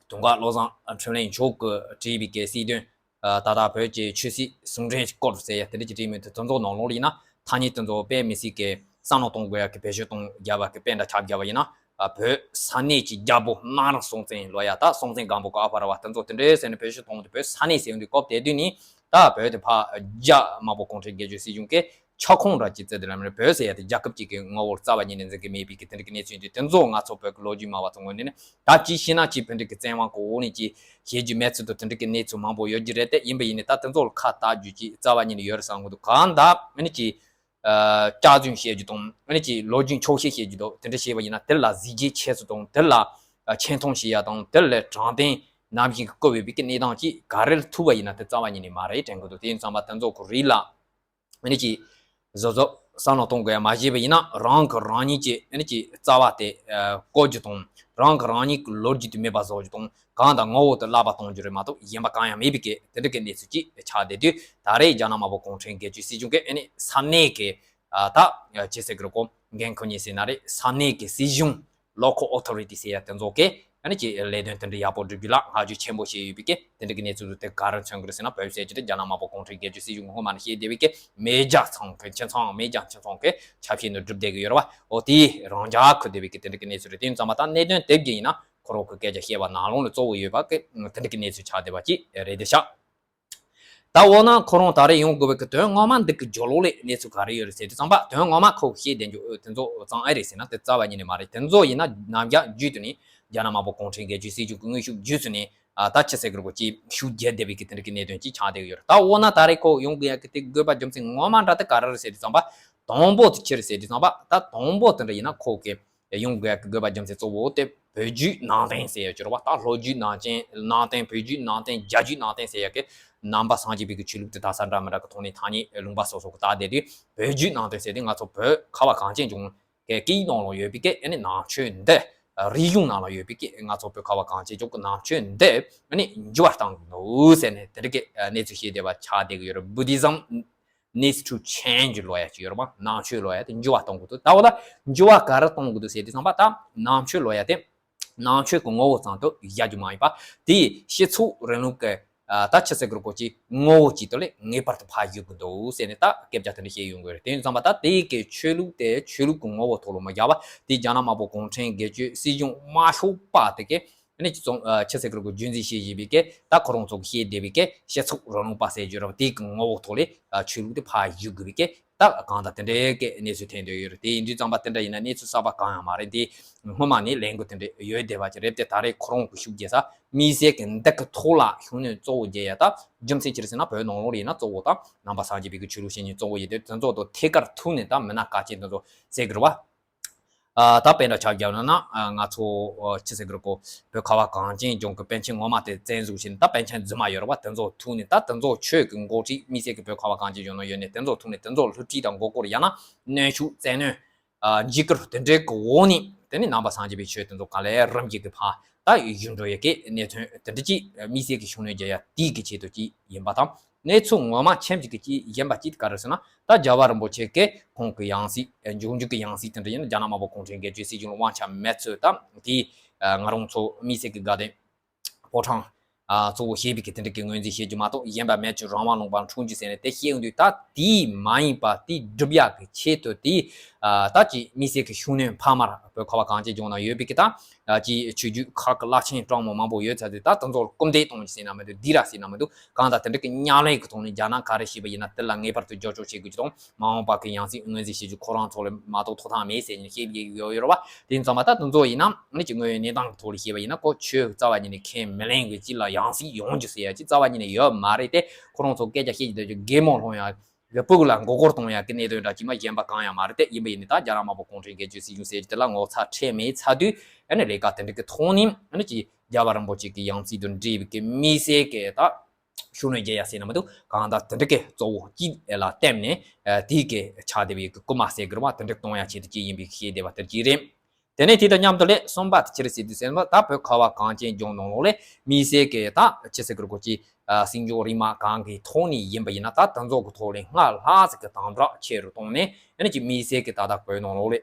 དུང་དཀར་བློ་བཟང་འཕྲིན་ལས་མཆོག་གིས་བྲིས་པའི་གི་སྲིད་དོན་ཨ་ད་ལྟ་བོད་ཀྱི་ཆོས་སྲིད་ཟུང་འབྲེལ་སྐོར་ཟེར་ཡ་དེ་འདྲ་ཅིག་བྲིས་མེད་དུ་དེ་ཚོ་ནང་ལོགས་ལ་ཡིན་ན་ཐ་སྙད་དེ་ཚོ་དཔེ་མི་སྲིད་ཀྱི་བསམ་བློ་གཏོང་དགོས་ཡ་གི་བེད་སྤྱོད་གཏོང་རྒྱབ་པ་གི་དཔེ་འདྲ་ཆགས་རྒྱབ་པ་ཡིན་ན་ཨ་བོད་ས་གནས་ཀྱི་རྒྱལ་པོ་སྣང་རུང་སྲོང་བཙན་ལབ་ཡ་ད་སྲོང་བཙན་སྒམ་པོ་གི་ཨ་ཕ་ར་བ་དེ་ཚོ་དེ་འདྲ་ཟེར་ནས་བེད་སྤྱོད་གཏོང་དུས་བོད་ས་གནས་ཟེར་ཡོང་དུས་སྐབས་དེ་དུས་ནི་ད་བོད་དེ་ཕ་རྒྱ་དམར་པོ་གུང་ཁྲན་སྒེར་གཅོད་སྲིད་གཞུང་གི་ཁྱབ་ཁོངས་འདྲ་ཅིག་བརྩི་དེ་ལམ་རེད། བོད་ཟེར་ཡ་དེ་རྒྱལ་ཁབ་ཅིག་གི་ངོ་བོར་རྩ་བ་ཉིད་ནས་འཛིན་གྱི་མེད་པའི་གི་དེ་འདྲ་གི་གནས་ཚུལ་འདི་དེ་ཚོ་ང་ཚོ་བོད་ཀྱི་ལོ་རྒྱུས་སྨྲ་བ་ཚོ་ངོས་ནས་ནི་ད་ཅི་ཤེས་ན་ཅི་བོད་འདི་གི་བཙན་དབང་གི་འོག་ནས་ཅི་བྱེད་རྒྱུ་མེད་ཚུལ་དུ་དེ་འདྲ་གི་གནས་ཚུལ་མང་པོ་ཡོད་རྒྱུ་རེད། དེ་ཡིན་པ་ཡིན་ནི་ད་དེ་ཚོ་ལ་ཁ་བཏགས་རྒྱུ་ཅི་རྩ་བ་ཉིད་ནས་ཡོད་རེད་བསམ་གི་འདུག་གང་ལྟར་ཨ་ནི་ཅི་སྐྱག་རྫུན་བཤད་རྒྱུ་དང་ཨ་ནི་ཅི་ལོ་རྒྱུས་འཁྱོག་བཤད་བཤད་རྒྱུ་དང་དེ་འདྲ་བྱས་པ་ཡིན་ན་དེ་ལ་གཟི་བརྗིད་ཆེ་ཚུལ་དང་དེ་ལ་ཆེ་མཐོང་བྱེད་ཡ་དང་དེ་ལ་དྲང་བདེན་ནམ་ཞིག་གི་བཀོད་ཡོད་པའི་གི་གནས་སྟངས་ཅིག་ག་རེ་ལ་ཐུག་པ་ཡིན་ན་དེ་རྩ་བ་ཉིད་ནས་མ་རེད་དྲན་གི་འདུག་དེ་ཡིན་ཙམ་པ་དེ་ཚོ་གི་རིགས་ལ་ཨ་ནི་ཅིག་བཟོ་བཟོ་བསམ་བློ་གཏོང་དགོས་ཡ་མ་བྱས་པ་ཡིན་ན་རང་གི་རང་ཉིད་ཀྱི་ཨ་ནི་ཅིག་རྩ་བ་དེ་ཨ་བཀོལ་རྒྱུ་དང་རང་གི་རང་ཉིད་ཀྱི་ལོ་རྒྱུས་དེ་མེད་པ་བཟོ་རྒྱུ་དང་གང་དང་ངོ་བོ་དེ་བརླག་པ་གཏོང་རྒྱུ་རེད་མ་གཏོགས་གཞན་པ་གང་ཡང་མེད་པའི་གི་དེ་འདྲ་གི་གནས་ཚུལ་ཅིག་ཆགས་བསྡད་དུས་ད་རེས་རྒྱ་ནག་དམར་པོ་གུང་ཁྲན་སྒེར་གཅོད་སྲིད་གཞུང་གི་ཨ་ནི་ས་གནས་ཀྱི་ཨ་ད་ཅི་ཟེར་གི་རེད་གོ་འགན་ཁུར་གཉིས་ཟེར་ན་རེད། ས་གནས་ཀྱི་སྲིད་གཞུང་local authority ཟེར་ཡ་དེ་ཚོ་གི་ཨ་ནི་ཅིག་ལས་དོན་དེ་འདྲ་ཡག་པོ་སྒྲུབ་རྒྱུ་ལ་བསྔགས་བརྗོད་ཆེན་པོ་བྱས་ཡོད་པའི་གི་དེ་འདྲ་གི་གནས་ཚུལ་དེ་ག་རེ་མཚོན་གི་རེད་ཟེར་ན་བོད་ཟེར་གྱི་དེ་རྒྱ་ནག་དམར་པོ་གུང་ཁྲན་སྒེར་གཅོད་སྲིད་གཞུང་གི་སྔོན་མ་ནས་བཤད་བསྡད་པའི་གི་མེ་རྒྱལ་ཚང་གི་ཁྱིམ་ཚང་མེ་རྒྱལ་ཁྱིམ་ཚང་གི་ཆ་ཤས་ནང་སྒྲུབ་བསྡད་གི་ཡོད་རེད་བ། འོ་དེའི་རང་འཇགས་ཁུར་བསྡད་པའི་གི་དེ་འདྲ་གི་གནས་ཚུལ་རེད། དེ་ཡིན་ཙམ་པ་ད་གནད་དོན་དེབ་ཀྱི་ཡིན་ན་ཁོ་རང་གི་སྐད་ཆ་བཤད་པ་ནང་ལོགས་ལ་གཙོ་བོ་ཡོད་པ་གི་དེ་འདྲ་གི་གནས་ཚུལ་ཆགས་བསྡད་པ་ཅིག་རེད་དེ་ཤག་ད་འོ་ན་ཁོ་རང་ད་རེས་ཡོང་དགོས་པའི་གི་དོན་ངོ་མ་འདི་གི་སྦྱོར་ཀློག་ལས་གནས་ཚུལ་ག་རེ་ཡོད་རེད་ཟེར་དུས་ཙམ་པ་དོན་ངོ་མ་ཁོ་བཤད་བསྡད་རྒྱུ་དེ་ཚོ་ཙང་ཨེ་རེད་ཟེར་ན་དེ་རྩ་བ་ཉིད་ནས་མ་རེད། དེ་ཚོ་ཡིན་ན་ནམ་ཡང་རྒྱུད་དུ་ནི་ རྒྱ་ནག་དམར་པོ་གུང་ཁྲན་སྒེར་གཅོད་སྲིད་གཞུང་གི་དངོས་ཤུགས་བརྒྱུད་ཚུལ་ནས་ཨ་ད་ཆི་ཟེར་གི་རེད་གོ་ཅིག་ཤུགས་རྒྱས་བསྡད་པའི་གི་དེ་འདྲ་གི་གནད་དོན་ཅིག་ཆགས་བསྡད་ཡོད་རེད། ད་འོ་ན་ད་རེས་ཁོ་ཡོང་དགོས་ཡ་གི་དེ་དགོས་པ་རྒྱུ་མཚན་ངོ་མ་འདྲ་དེ་ག་རེ་རེད་ཟེར་དུས་ཙམ་པ། དང་པོ་དེ་ཆི་རེད་ཟེར་དུས་ཙམ་པ། ད་དང་པོ་དེ་འདྲ་ཡིན་ན་ཁོ་གི་ཡོང་དགོས་ཡ་གི་དགོས་པ་རྒྱུ་མཚན་གཙོ་བོ་དེ་བོད་བརྒྱུད་ནང་བསྟན་ཟེར་ཡ་ཅིག་རེད་བ། ད་ལྷོ་བརྒྱུད་ནང་བསྟན། ནང་བསྟན། བོད་བརྒྱུད་ནང་བསྟན། རྒྱ་བརྒྱུད་ནང་བསྟན་ཟེར་ཡ་གི་ནང་པ་སངས་རྒྱས་པའི་གི་ཆོས་ལུགས་དེ་དག་ས་འདྲ་མི་འདྲ་གི་ཐོག་ནས་ཐ་སྙད་ལུང་པ་སོ་སོ་གི་བཏགས་བསྡད་དུས། བོད་བརྒྱུད་ནང་བསྟན་ཟེར་དུས་ང་ཚོ་བོད་ཁ་བ་གངས་ཅན་ལྗོངས་ཀྱི་སྐད་ཡིག་ནང་ལ་ཡོད་པའི་གི་ཨ་ནི་ནང་ཆོས་འདི། རིག་གཞུང་ནང་ལ་ཡོད་པའི་གི་ང་ཚོ་བོད་ཁ་བ་གངས་ཅན་ལྗོངས་ཀྱི་ནང་ཆོས་འདི་ཨ་ནི་འགྱུར་བ་གཏང་དགོས་འདུག་ཟེར་ནས་དེ་འདྲ་གི་གནས་ཚུལ་བཤད་བསྡད་པ་ཆགས་བསྡད་ཀྱི་ཡོད་རེད། Buddhism needs to change ལབ་ཡ་ཅིག་ཡོད་རེད་བ། ནང་ཆོས་ལབ་ཡ་དེ་འགྱུར་བ་གཏོང་དགོས་འདུག་ད་འོ་ད་འགྱུར་བ་ག་རེ་གཏོང་དགོས་འདུག་ཟེར་དུས་ཙམ་པ། ད་ནང་ཆོས་ལབ་ཡ་དེ་ནང་ཆོས་ཀྱི་ངོ་བོ་ཙམ་དུ་བཞག་རྒྱུ་མ་ཡིན་པ། དེའི་སྤྱི་ཚོགས་རིང་ལུགས་ཀྱི་ཨ་ད་ཆི་ཟེར་གི་རེད་གོ་ཅིག་ངོ་བོ་ཅིག་ཏུ་ལས་ངེས་པར་དུ་ཕར་བཞུགས་དགོས་འདུག་ཟེར་ནས་ད་སྐད་ཆ་དེ་འདྲ་བཤད་ཡོང་གི་རེད། དེ་ཡིན་ཙམ་པ་ད་དེའི་གི་ཆོས་ལུགས་དེ་ཆོས་ལུགས་ཀྱི་ངོ་བོ་ཐོག་ལ་མ་བཞག་པ། དེ་རྒྱ་ནག་དམར་པོ་གུང་ཁྲན་སྒེར་གཅོད་སྲིད་གཞུང་དམར་ཤོག་པ་དེ་གི་ཨ་ནི་ཅི་ཙོང་ཨ་ཆི་ཟེར་གི་རེད་གོ་རྒྱུན་འཛིན་བྱེད་བཞིན་པའི་གི་ད་ཁོ་རང་ཚོ་གི་བཤད་བསྡད་པའི་གི་སྤྱི་ཚོགས་རིང་ལུགས་པ་ཟེར་རྒྱུ་རེད་བ། དེ་གི་ངོ་བོ་ཐོག་ལས་ཨ་ཆོས་ལུགས་དེ་ཕར་བཞུགས་དགོས་པའི་གི་ད་གང་ལྟར་དེ་འདྲའི་གི་གནས་ཚུལ་ཐོན་བསྡད་ཡོད་རེད། དེ་ཡིན་དུས་ཙམ་པ་དེ་འདྲ་ཡིན་ན་གནས་ཚུལ་གསར་པ་གང་ཡང་མ་རེད། དེ་སྔོན་མ་ནས་ལས་འགུལ་དེ་འདྲ་ཡོད་བསྡད་པ་ཅིག་རེད་དེ། ད་རེས་ཁོ་རང་གི་ཤུགས་རྒྱས་ས་དམིགས་བསལ་གི་འདི་གི་ཐོག་ལ་ཤུགས་སྣོན་གཙོ་བོ་རྒྱག་ཡ་ད་རྒྱུ་མཚན་ཅི་རེད་ཟེར་ན། བོད་ནང་ལོགས་ལ་ཡིན་ན་གཙོ་བོ་ད་ནང་པ་སངས་རྒྱས་པའི་གི་ཆོས་ལུགས་བཤད་མཁན་གཙོ་བོ་ཡིན་དུས། དེ་ཚོ་དང་ཐད་ཀར་ཐུག་ནས་ད་མི་སྣ་གལ་ཆེན་དེ་ཚོ་ཟེར་གི་རེད་བ། ཨ་ད་དཔེ་འདྲ་ཆ་བཞག་ན་ན་ཨ་ང་ཚོ་ཨ་ཆི་ཟེར་གི་རེད་གོ་བོད་ཁ་བ་གངས་ཅན་ལྗོངས་ཀྱི་པཎ་ཆེན་ངོ་མ་དེ་བཙན་བཟུང་བྱས་ནས། ད་པཎ་ཆེན་རྫུན་མ་ཡོད་རེད་བ། དེ་ཚོ་ཐུག་ནས་ད་དེ་ཚོ་ཆོས་ཀྱི་འགོ་ཁྲིད་དམིགས་བསལ་གྱི་བོད་ཁ་བ་གངས་ཅན་ལྗོངས་ན་ཡོད་ནས། དེ་ཚོ་ཐུག་ནས་དེ་ཚོ་སླུ་བྲིད་དང་མགོ་སྐོར། ཡང་ན་གནོན་ཤུགས་བཙན་གནོན། ཨ་འཇིགས་སྐུལ་དེ་འདྲའི་གི་འོག་ནས། དེ་ནས་ནང་པ་སངས་རྒྱས་པའི་ཆོས་དེ་ཚོ་གང་ལ་རིམ་གྱིས་ཀྱི་ཕར་ད་བཞུད་འགྲོ་ཡ་གི་གནད་དོན་དེ་འདྲ་ཅིག་དམིགས་བསལ་གྱི་ཤུགས་སྣོན་རྒྱག་ཡ་དེའི་གི་ཆེད་དུ་ཅིག་ཡིན་པ་དང་། གནས་ཚུལ་ངོ་མ་ཁྱིམ་གཅིག་གི་ཅིག་ཡིན་པ་ཅིག་ག་རེ་ཟེར་ན། ད་རྒྱལ་བ་རིན་པོ་ཆེ་གི་ཁོང་གི་ཡང་སྲིད། འབྱུང་འགྱུར་གྱི་ཡང་སྲིད་དེ་འདྲ་ཡིན་ན་རྒྱ་ནག་དམར་པོ་གུང་ཁྲན་སྒེར་གཅོད་སྲིད་གཞུང་ལ་དབང་ཆ་མེད་ཚུལ་དང་། དེའི་ང་རང་ཚོ་དམིགས་བསལ་གྱི་དགའ་ལྡན་ཕོ་བྲང་ཨ་གཙོ་བོ་བྱས་པའི་གི་དེ་འདྲ་གི་ངོས་འཛིན་བྱེད་རྒྱུ་མ་གཏོགས། གཞན་པ་མེད་ཚུལ། རང་དབང་ལུང་པར་འཁྲུངས་རྒྱུ་ཟེར་ནས་དེ་བཤད་ཡོང་དུས། ད་དེའི་མ་ཡིན་པ་དེ་སྒྲུབ་ཡག་གི་ཆེད་དུ་དེ་ཨ་ད་ཅིག་དམིགས་བསལ་གྱི་ཤུགས་སྣོན་ཕ་མར་བོད་ཁ་བ་གངས་ཅན་ལྗོངས་ན་ཡོད་པའི་གི་ད་ཨ་ཅིག་ཆོས་བརྒྱུད་ཁག་གི་བླ་ཆེན་གྲངས་མང་མང་པོ་ཡོད་ཚར་དུས། ད་དེ་ཚོར་སྐུར་འདེབས་གཏོང་རྒྱུ་ཟེར་ན་མི་འདུག་སྡིགས་ར་ཟེར་ན་མི་འདུག་གང་ལྟར་དེ་འདྲ་གི་མཉམ་ལས་ཀྱི་ཐོག་ནས་རྒྱ་ནག་ག་རེ་བྱས་པ་ཡིན་ན་དེ་ལ་ངེས་པར་དུ་རྒྱབ་སྐྱོར་བྱེད་དགོས་ཀྱི་དང་། མ་འོངས་པ་གི་ཡང་སྲིད་ངོས་འཛིན་བྱེད་རྒྱུ་ཁོ་རང་ཚོ་ལས་མ་གཏོགས་ཐོབ་ཐང་མེད་ཟེར་ནས་བཤད་ཀྱི་ཡོད་ཡོད་རེད་བ། དེ་ཡིན་ཙང་མ་ད་དེ་ཚོ་ཡིན་ན་ཨ་ནི་ཅིག་དངོས་ཡོད་གནས་སྟངས་ཀྱི་ཐོག་ལ་བཤད་པ་ཡིན་ན། ཁོ་ཆོས་རྩ་བ་ཉིད་ནས་ཁས་མི་ལེན་གི་ཅིག་ལ་ཡང་སྲིད་ཡོང་རྒྱུ་ཟེར་ཡ་ཅིག་རྩ་བ་ཉིད་ནས་ཡོད་མ་རེད་དེ། ཁོ་རང་ཚོ་སྐད་ཆ་བཤད་ཀྱི་འདུག་ཅིག་གད་མོ་སློང་ཡ། ལུས་པོ་ལ་མགོ་སྐོར་གཏོང་ཡ་གི་གནད་དོན་འདྲ་ཅིག་མ་གཞན་པ་གང་ཡང་མ་རེད་དེ། ཡིན་པ་ཡིན་ནའི་ད་རྒྱ་ནག་དམར་པོ་གུང་ཁྲན་སྒེར་གཅོད་སྲིད་གཞུང་ཟེར་རྒྱུ་དེ་ལ་ངོ་ཚ་ཁྲེལ་མེད་ཚར་དུས། ཨ་ནི་ལས་ཀ་དེ་འདྲ་གི་ཐོག་ནས་ཨ་ནི་ཅིག་རྒྱལ་བ་རིན་པོ་ཆེ་གི་ཡང་སྲིད་དང་འབྲེལ་བའི་གི་དམིགས་བསལ་གི་ད་ཤུགས་སྣོན་རྒྱག་ཡ་ཟེར་ན་མི་འདུག་གང་ལྟར་དེ་འདྲ་གི་གཙོ་བོ་གཅིག་ལ་བརྟེན་ནས་ཨ་དེའི་གི་ཆགས་བསྡད་པའི་གི་སྐུལ་མ་ཟེར་གི་རེད་བ། དེ་འདྲ་གཏོང་ཡ་ཆེད་དུ་ཅིག་ཡིན་པའི་ཤེས་བསྡད་པ་དེ་གཅིག་རེད། དེ་ནས་དེ་དང་མཉམ་དུ་ལས་གསུམ་པ་དེ་ཅི་རེད་ཟེར་དུས་ཟེར་ན། ད་བོད་ཁ་བ་གངས་ཅན་ལྗོངས་ནང་ལོགས་ལས་དམིགས་བསལ་གི་ད་ཅི་ཟེར་གི་རེད་གོ་ཅིག་ཨ་སྲིད་སྐྱོང་རིམ་པ་གང་གི་ཐོག་ནས་ཡིན་པ་ཡིན་ན། ད་དེ་ཚོ་གི་ཐོག་ལས་སྔར་ལྷག་ཙམ་གི་དམ་དྲག་ཆེ་རུ་བཏང་ནས། ཨ་ནི་ཅིག་དམིགས་བསལ་གི་ད་ལྟ་བོད་ནང་ལོགས་ལས་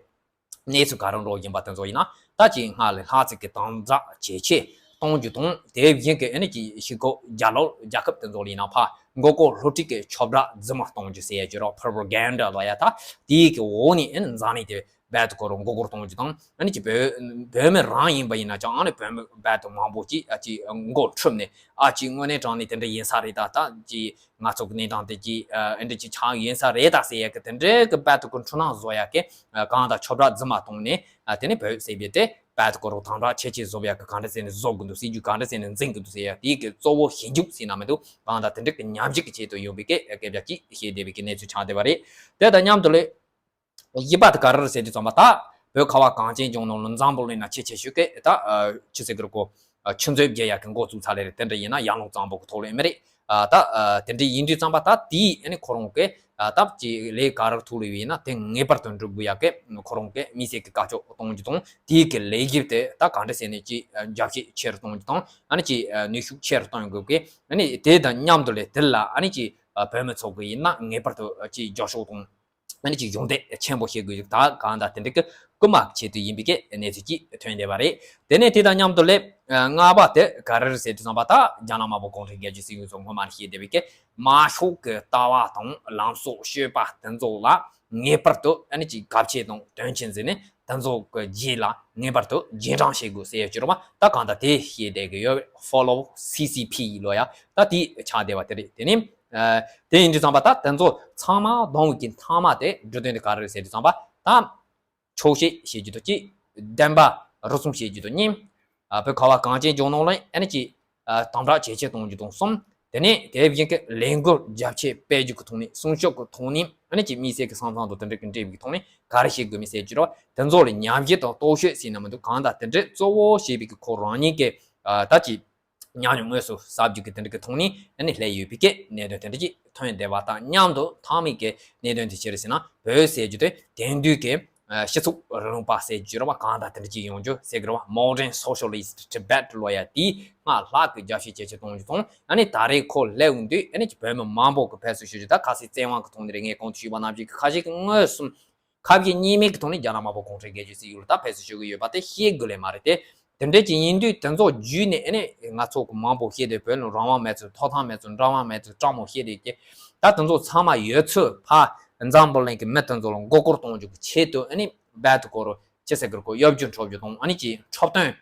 གནས་ཚུལ་ག་རེ་འགྲོ་བཞིན་པ་དེ་ཚོ་ཡིན་ན། ད་ཅིག་སྔར་ལས་ལྷག་ཙམ་གི་དམ་དྲག་ཇེ་ཆེ་གཏོང་རྒྱུ་དང་། དེ་བཞིན་གི་ཨ་ནི་ཅིག་ཕྱི་ཁོག་རྒྱ་ལོག་རྒྱལ་ཁབ་དེ་ཚོ་ལ་ཡིན་ན་ཕར་མགོ་སྐོར་སླུ་བྲིད་ཀྱི་ཁྱབ་བསྒྲགས་རྫུན་མ་གཏོང་རྒྱུ་ཟེར་ཡ་ཅིག་རེད། པོ་རོ་པ་གན་ཌ་ལབ་ཡ། ད་དེའི་གི་འོག་ནས་ཨ་ནི་འཛམ་གླིང་དེ་རྦད་དེ་ཁོ་རང་མགོ་སྐོར་གཏོང་རྒྱུ་དང་། ཨ་ནི་ཅིག་བོད་བོད་མི་རང་ཡིན་པ་ཡིན་ན་ཀྱང་། ཨ་ནི་བོད་མི་རྦད་དེ་མང་པོ་ཅིག་ཨ་ཅིག་མགོ་འཁྲུད་ནས། ཨ་ཅིག་དངོས་གནས་དྲང་གནས་དེ་འདྲ་ཡིན་ས་རེད། ད་ད་ཅིག་ང་ཚོ་གི་གནས་སྟངས་དེ་ཅིག་ཨ་འདྲ་ཅིག་ཆགས་ཡིན་ས་རེད་ད་ཟེར་ཡ་གི་དེ་འདྲའི་གི་རྦད་དེ་གི་འཁྲུལ་སྣང་བཟོ་ཡ་གི་ཨ་གང་དང་ཁྱབ་བསྒྲགས་རྫུན་མ་གཏོང་ནས། ཨ་དེ་ནས་བོད་ཟེར་བའི་དེ་རྦད་དེ་ཁོ་རང་དམ་དྲག་ཆེ་ཆེ་བཟོ་ཡ་གི་གང་འདྲ་ཟེར་ནས་བཟོ་དགོས་འདུག་སྲིད་ཇུས་གང་འདྲ་ཟེར་ནས་འཛིན་དགོས་འདུག་ཟེར་ཡ་དེའི་གི་གཙོ་བོ་ཞིབ་འཇུག་ཟེར་ན་མི་འདུག་གང་དང་དེ་འདྲའི་གི་ཉམས་ཞིབ་ཀྱི་ཆེད་དུ་ཡོང་བའི་གི་སྐད་ཆ་ཅིག་བཤད་བསྡད་པའི་གི་གནས་ཚུལ་ཆགས་བསྡད་པ་རེད། དེ་དང་མཉམ་དུ་ལས། བཞི་པ་དེ་ག་རེ་རེད་ཟེར་དུས་ཙམ་པ། ད་བོད་ཁ་བ་གངས་ཅན་ལྗོངས་ནང་ལ་འཛམ་བུ་གླིང་ན་ཆེས་ཆེ་ཤོས་ཀྱི་ད་ཨ་ཆི་ཟེར་གི་རེད་གོ་ཨ་ཆུ་མཛོད་བརྒྱུད་ཡ་གི་འགོ་བཙུགས་ཚར་ལེ་རེད། དེ་འདྲ་ཡིན་ན་ཡར་ཀླུང་གཙང་པོ་གི་ཐོག་ལ་ཡིན་མ་རེད། ཨ་ད་ཨ་དེ་འདྲ་ཡིན་དུས་ཙམ་པ། ད་དེའི་ཨ་ནི་ཁོ་རང་གི་ཨ་ད་ཅིག་ལས་ག་རེ་ཐུག་ལེ་ཡིན་ན་དེ་ངེས་པར་དུ་འགྲུབ་དགོས་ཡ་གི་ཁོ་རང་གི་དམིགས་བསལ་གི་བཀའ་ཤོག་གཏོང་རྒྱུ་དང་། དེའི་གི་ལས་གཞི་དེ་ད་གང་འདྲ་ཟེར་ནས་ཅིག་རྒྱབ་བཤད་ཆེ་རུ་གཏོང་རྒྱུ་དང་། ཨ་ནི་ཅིག་ནུས་ཤུགས་ཆེ་རུ་གཏོང་དགོས་གི་ཨ་ནི་དེ་དང་མཉམ་དུ་ལས་དེ་ལ་ཨ་ནི་ཅིག་བོད་མི་ཚོ་གི་ཡིན་ན་ངེས་པར་དུ་ཅིག་རྒྱབ་སྐྱོར་དང་། ཨ་ནི་ཅིག་གཞོགས་འདེགས་ཆེན་པོ་བྱེད་དགོས་ཡོད། ད་གང་ལྟར་དེ་འདྲ་གི་སྐུལ་མ་ཆེད་དུ་ཡིན་པའི་གི་གནས་ཚུལ་ཅིག་ཐོན་བསྡད་པ་རེད། དེ་ནས་དེ་དང་མཉམ་དུ་ལས་ཨ་ལྔ་པ་དེ་ག་རེ་རེད་ཟེར་དུས་ཙམ་པ། ད་རྒྱ་ནག་དམར་པོ་གུང་ཁྲན་སྒེར་གཅོད་སྲིད་གཞུང་ཚོ་སྔོན་མ་ནས་བཤད་བསྡད་པའི་གི་དམར་ཤོག་གི་ལྟ་བ་དང་ལམ་སྲོལ་སྤྱོད་པ་དེ་ཚོ་ལ་ངེས་པར་དུ་ཨ་ནི་ཅིག་གལ་ཆེ་དང་དོན་ཆེན་བརྩིས་ནས། དེ་ཚོ་གི་རྗེས་ལ་ངེས་པར་དུ་རྗེས་འབྲང་བྱེད་དགོས་ཟེར་ཡ་ཅིག་རེད་པ། ད་གང་ལྟར་དེ་བཤད་བསྡད་གི་ཡོད། Follow C C P ལབ་ཡ་ད་དེ་ཆགས་བསྡད་པ་དེ་རེད། དེ་ནས་ཨ་དེ་ཡིན་དུས་ཙམ་པ། ད་དེ་ཚོ་ཚང་མ་བསྡོམས་པའི་གི་མཐའ་མ་དེ་འབྲི་དོན་དེ་ག་རེ་རེད་ཟེར་དུས་ཙམ་པ། ད་ཆོག་ཤེས་བྱེད་རྒྱུ་དང་གཅིག་བདེན་པ་རུབ་གསུམ་བྱེད་རྒྱུ་དང་གཉིས། ཨ་བོད་ཁ་བ་གངས་ཅན་ལྗོངས་ནང་ལ་ཨ་ནི་ཅིག་ཨ་དམ་དྲག་ཇེ་ཆེ་གཏོང་རྒྱུ་དང་གསུམ། དེ་ནས་དེ་བཞིན་གྱི་ལས་འགུལ་རྒྱ་ཆེ་སྤེལ་རྒྱུ་གི་ཐོག་ནས་སྲུང་སྐྱོབ་ཀྱི་ཐོག་ནས་ཨ་ནི་ཅིག་དམིགས་བསལ་གྱི་ས་མཚམས་དང་དེ་འདྲ་གི་འབྲེལ་བའི་ཐོག་ནས་ག་རེ་བྱེད་དགོས་མིན་ཟེར་རྒྱུ་རེད་བ། དེ་ཚོ་ལ་ཉམས་ཞིབ་དང་རྟོག་ཞིབ་ཟེར་ན་མི་འདུག་གང་ལྟར་དེ་འདྲའི་གཙོ་བོ་བྱས་པའི་གི་ཁོ་རང་ཉིད་ཀྱི་ཨ་ད་ཅིག་ཉམས་མྱོང་དངོས་སུ་གསར་བརྗེ་གི་དེ་འདྲ་གི་ཐོག་ནས་ཨ་ནི་སླེབས་ཡོད་པའི་གི་གནད་དོན་དེ་འདྲ་ཅིག་ཐོན་བསྡད་པ་དང་མཉམ་དུ་མཐའ་མའི་གི་གནད་དོན་དེ་ཅི་རེད་ཟེར་ན། བོད་ཟེར་རྒྱུ་དེ་དེང་དུས་ཀྱི་ཨ་སྤྱི་ཚོགས་རིང་ལུགས་པ་ཟེར་རྒྱུ་རེད་བ། གང་ལྟར་དེ་འདྲ་ཅིག་ཡོང་རྒྱུ་ཟེར་གི་རེད་བ། Modern Socialist Tibet ལོ་ཡ་དེའི་སྔར་ལྷག་གི་རྒྱ་ཤུགས་ཇེ་ཆེ་གཏོང་རྒྱུ་དང་། ཨ་ནི་ད་རེས་ཁོ་སླེབས་ཡོང་དུས་ཨ་ནི་བོད་མི་མང་པོ་གི་ཕེབས་བསུ་ཞུ་རྒྱུ། ད་ཁ་སང་བཙན་དབང་གི་ཐོག་ནས་རེད། ངས་གོང་དུ་ཞུས་པ་ནང་བཞིན་གི་ཁ་ཤས་ཀྱི་མངོན་སུམ། ཁ་ཞེ་གཉིས་མེད་ཀྱི་ཐོག་ནས་རྒྱ་ནག་དམར་པོ་གུང་ཁྲན་སྒེར་གཅོད་སྲིད་གཞུང་ལ་ད་ཕེབས་བསུ་ཞུ་གི་ཡོད་པ་དེ་ཤེས་དགོས་ལེ་མ་རེད་དེ། དེ་འདྲ་ཅིག་ཡིན་དུས་དེ་ཚོ་བརྒྱུད་ནས་ཨ་ནི་ང་ཚོ་གི་མང་པོ་ཤེས་དེ། བོད་ལ་རང་དབང་མེད་ཚུལ། ཐོབ་ཐང་མེད་ཚུལ། འགྲོ་བ་མེད་ཚུལ་སྤྲང་མོ་ཤེས་དེ་ཀྱི། ད་དེ་ཚོ་ཚང་མ་ཡོད་ཚུལ་ཕར་འཛམ་བུ་གླིང་གི་མི་དེ་ཚོ་ལ་མགོ་སྐོར་གཏོང་རྒྱུ་གི་ཆེད་དུ་ཨ་ནི་རྦད་དེ་ཁོ་རང་ཅི་ཟེར་གི་རེད། ཁོ་གཡོ་སྒྱུ་འཕྲོག་རྒྱུ་དང་ཨ་ནི་ཅིག་འཁྲབ་སྟོན་